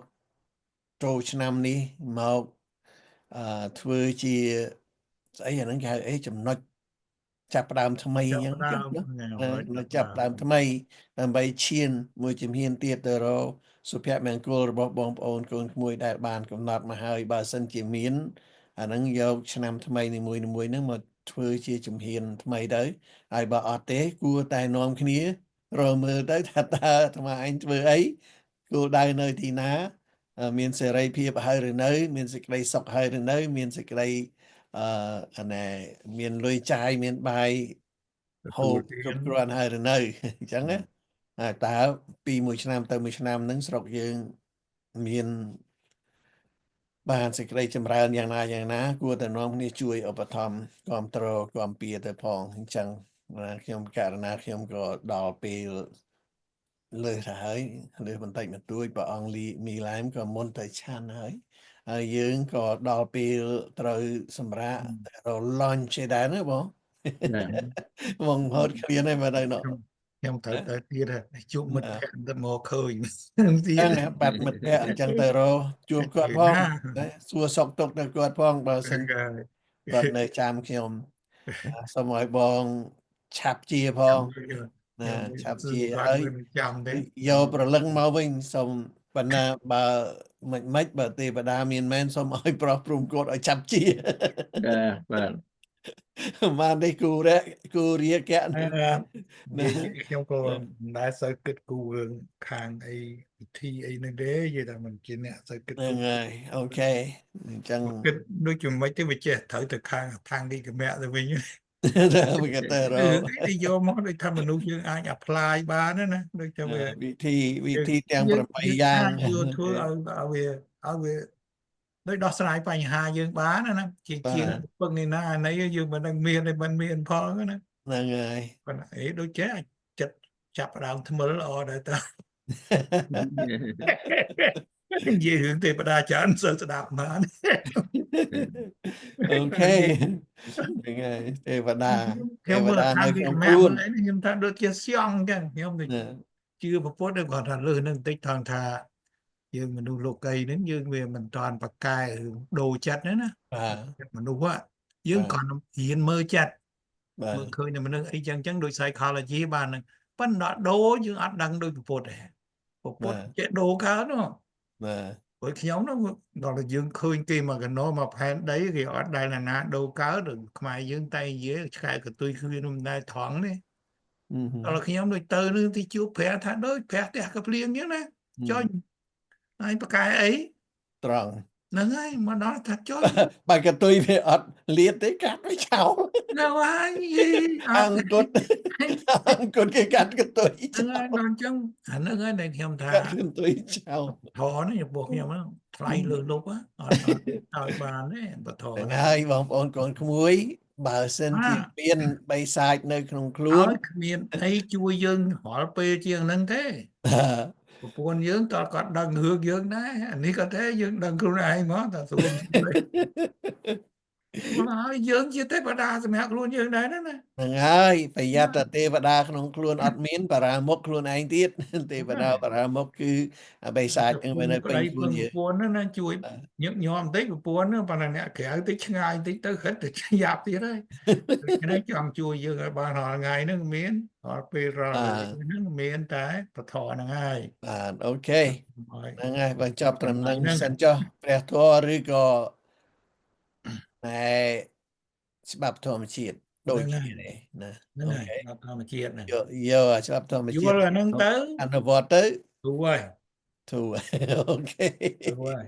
ចូលឆ្នាំនេះមកធ្វើជាស្អីអាហ្នឹងគេហៅអីចំណុចចាប់ផ្ដើមថ្មីអញ្ចឹង ចាប់ផ្ដើម ចំណុចចាប់ផ្ដើមថ្មីដើម្បីឈានមួយជំហានទៀតទៅរកសុភមង្គលរបស់បងប្អូនកូនក្មួយដែលបានកំណត់មកហើយបើសិនជាមានអាហ្នឹងយកឆ្នាំថ្មីនីមួយៗហ្នឹងមកធ្វើជាជំហានថ្មីទៅហើយបើអត់ទេគួរតែនាំគ្នារកមើលទៅថាតើអាត្មាឯងធ្វើអីគោលដៅនៅទីណាមានសេរីភាពហើយឬនៅមានសេចក្តីសុខហើយឬនៅមានសេចក្តីអាណែមានលុយចាយមានបាយហូបគ្រប់គ្រាន់ហើយឬនៅអញ្ចឹងណាហើយតើពីមួយឆ្នាំទៅមួយឆ្នាំហ្នឹងស្រុកយើងមានបានសេចក្តីចម្រើនយ៉ាងណាយ៉ាងណាគួរតែនាំគ្នាជួយឧបត្ថម្ភគ្រប់គ្រងគាំពារទៅផងអញ្ចឹងណាខ្ញុំករណាខ្ញុំក៏ដល់ពេលលើសទៅហើយលើសបន្តិចបន្តួចព្រះអង្គលីមីឡែមក៏មុនទៅឆាន់ហើយហើយយើងក៏ដល់ពេលត្រូវសម្រាករ lunch ឯដែរណាបងបងហត់ឃ្លានហើយមកដល់ណោះ ខ្ញុំត្រូវទៅទៀតហើយជួបមិត្តភក្តិទៅមកឃើញទៀត ហ្នឹងបាត់មិត្តភក្តិអញ្ចឹងទៅរកជួបគាត់ផងសួរសុខទុក្ខទៅគាត់ផងបើសិនគាត់នៅចាំខ្ញុំសូមឲ្យបងឆាប់ជាផងណាឆាប់ជាហើយ ចាំទេ យកប្រលឹងមកវិញសូមបណ្ណាបើមិនមិនបើទេវតាមានមែនសូមឲ្យប្រោះព្រំគាត់ឲ្យឆាប់ជា បាទ បាននេះគូរៈគូរាគៈ ណាខ្ញុំក៏មិនដែលសូវគិតគូររឿងខាងអីពិធីអីហ្នឹងទេនិយាយថាមិនជាអ្នកសូវគិត ហ្នឹងហើយ okay អញ្ចឹង គិតដូចជាមិនទេវាចេះត្រូវទៅខាងខាងនេះកម្មៈទៅវិញ វាក៏ទៅរក គេយកមកដូចថាមនុស្សយើងអាច apply បានណាដូចថាវា វិធីទាំង8យ៉ាង យកធ្វើឲ្យឲ្យវាឲ្យវាដូចដោះស្រាយបញ្ហាយើងបានណាជាជាងពឹងឯណាណីយើងមិនដឹងមានឯមិនមានផងណា ហ្នឹងហើយ ប៉ុន្តែអីដូចចេះអាចចិត្តចាប់ដើមថ្មិលល្អដែរតើនិយាយរឿងទេវតាច្រើនសូវស្ដាប់បាន okay ហ្នឹងហើយទេវតា ខ្ញុំមើល នៅក្នុងខ្លួន ខ្ញុំថាដូចជាសៀងអញ្ចឹងខ្ញុំដូចជឿពុទ្ធគាត់ថាលើសនឹងបន្តិចថងថាយើងមនុស្សលោកីហ្នឹងយើងវាមិនតាន់ប្រកែរឿងដូរចិត្តណាណា បាទ មនុស្សយើងគ្រាន់រៀនមើលចិត្តមើលឃើញតែមនុស្សអីចឹងចឹងដូច psychology បានហ្នឹងប៉ុន្តែដូរយើងអត់ដឹងដូចពុទ្ធទេពុទ្ធចេះដូរកើតនោះ បាទ ព្រោះខ្ញុំនោះដល់តែយើងឃើញគេមកកណោមកផែនដីគេអត់ដែលណាណាដូរកើតខ្មែរយើងតែនិយាយឆ្កែកតុយគ្មានមិនដែលថងនេះដល់ខ្ញុំដូចទៅនឹងទីជួបព្រះថាដូចព្រះផ្ទះកភ្លៀងចឹងណាចុចហើយប្រកែអី ត្រង់ ហ្នឹងហើយមកដល់ថាចុច បើកតុយវាអត់លៀតទេកាត់វាចោល នៅហើយ អង្គុតអង្គុតគេកាត់កតុយ ចោលដល់អញ្ចឹងអាហ្នឹងហើយដែលខ្ញុំថា កាត់កតុយចោល ធរនេះពួកខ្ញុំហ្នឹងថ្លៃលើសលប់អត់ឲ្យបានទេបធរ ហ្នឹងហើយបងប្អូនកូនក្មួយបើសិនជាមានបិសាចនៅក្នុងខ្លួន គ្មានអីជួយយើងរាល់ពេលជាងហ្នឹងទេប្រពន្ធយើងតើគាត់ដឹងរឿងយើងដែរអានេះក៏ទេយើងដឹងខ្លួនឯងហ្មងតើស្រួលហើយយើងជាទេវតាសម្រាប់ខ្លួនយើងដែរណា ហ្នឹងហើយប្រយ័ត្នតែទេវតាក្នុងខ្លួនអត់មានបរាមុខខ្លួនឯងទៀតទេវតាបរាមុខគឺបិសាចនឹងនៅពេញខ្លួនយើង ប្រពន្ធហ្នឹងណាជួយញឹកញាប់បន្តិចប្រពន្ធហ្នឹងប៉ុន្តែអ្នកក្រៅតិចឆ្ងាយតិចទៅខិតទៅយ៉ាប់ទៀតហើយដូច្នេះចង់ជួយយើងឲ្យបានរាល់ថ្ងៃហ្នឹងមានរាល់ពេលរាល់ហ្នឹងមានតែពធហ្នឹងហើយ បាទ okay ហ្នឹងហើយបញ្ចប់ត្រឹមហ្នឹងសិនចុះព្រះធម៌ឬក៏ណែច្បាប់ធម្មជាតិដូចគ្នាទេណា ហ្នឹងហើយច្បាប់ធម្មជាតិហ្នឹង យកយកច្បាប់ធម្ម យ ជាតិ ល់អាហ្នឹងទៅ អនុវត្តទៅ ធូរហើយ ធូរ okay ធូរហើយ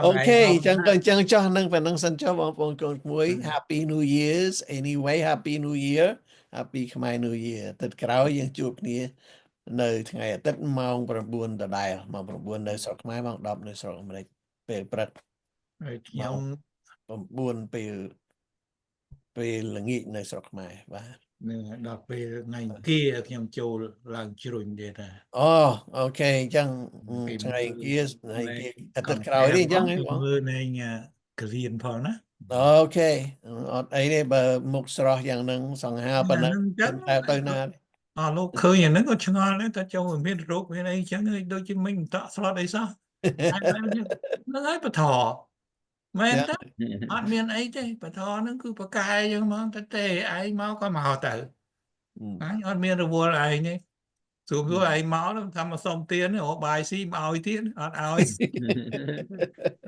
okay អញ្ចឹងក៏អញ្ចឹងចុះនឹងប៉ុណ្ណឹងសិនចុះបងប្អូនកូនក្មួយ Happy New Year's anyway Happy New Year Happy ខ្មែរ New Year អាទិត្យក្រោយយើងជួបគ្នានៅថ្ងៃអាទិត្យម៉ោង9ដដែលម៉ោង9នៅស្រុកខ្មែរម៉ោង10នៅស្រុកអាមេរិកពេលព្រឹក ហើយខ្ញុំ 9ពេលពេលល្ងាចនៅស្រុកខ្មែរបាទ នឹងដល់ពេលថ្ងៃអង្គារខ្ញុំចូលឡើងជ្រុញទៀតណា អូ okay អញ្ចឹងថ្ងៃអង្គារថ្ងៃអង្គារអាទិត្យក្រោយនេះអញ្ចឹងហ៎បង មើលនៃកលៀនផងណា okay អត់អីទេបើមុខស្រស់យ៉ាងហ្នឹងសង្ហាប៉ុណ្ណឹងតែទៅណា អលោកឃើញអាហ្នឹងក៏ឆ្ងល់ដែរតើចូលមានរោគមានអីចឹងដូចជាមិនតក់ស្លុតអីសោះ ហ្នឹងហើយពធមែនតើអត់មានអីទេពធហ្នឹងគឺប្រកែយើងហ្មងទៅទេឯងមកក៏មកទៅអញអត់មានរវល់ឯងទេស្រួលឯងមកថាមកសុំទៀនរកបាយស៊ីមកឲ្យទៀតអត់ឲ្យ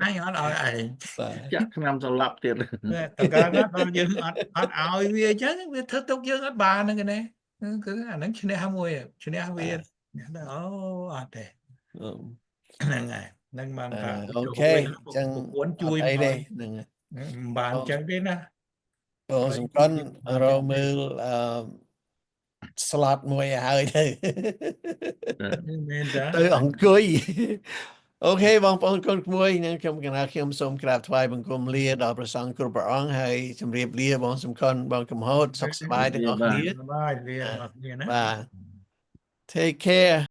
អញអត់ឲ្យឯង បាទ ចាក់ឆ្នាំសម្លាប់ទៀត តើកាលណាដល់យើងអត់អត់ឲ្យវាអញ្ចឹងវាធ្វើទុកយើងអត់បានហ្នឹងណាគឺអាហ្នឹងឈ្នះមួយឈ្នះវាអូអត់ទេហ្នឹងហើយហ្នឹងបានថា Okay អញ្ចឹង ប្រពន្ធជួយ អីទេហ្នឹង មិនបានអញ្ចឹងទេណា បងសំខាន់រកមើលអឺ slot មួយឲ្យហើយទៅ មែនតា ទៅអង្គុយ Okay បងប្អូនកូនក្មួយនឹងខ្ញុំកណាខ្ញុំសូមក្រាបថ្វាយបង្គំលាដល់ព្រះសង្ឃគ្រប់ព្រះអង្គហើយជម្រាបលាបងសំខាន់បងកំហូតសុខសប្បាយទាំងអស់គ្នា សប្បាយលាទាំងអស់គ្នាណា បាទ Take care.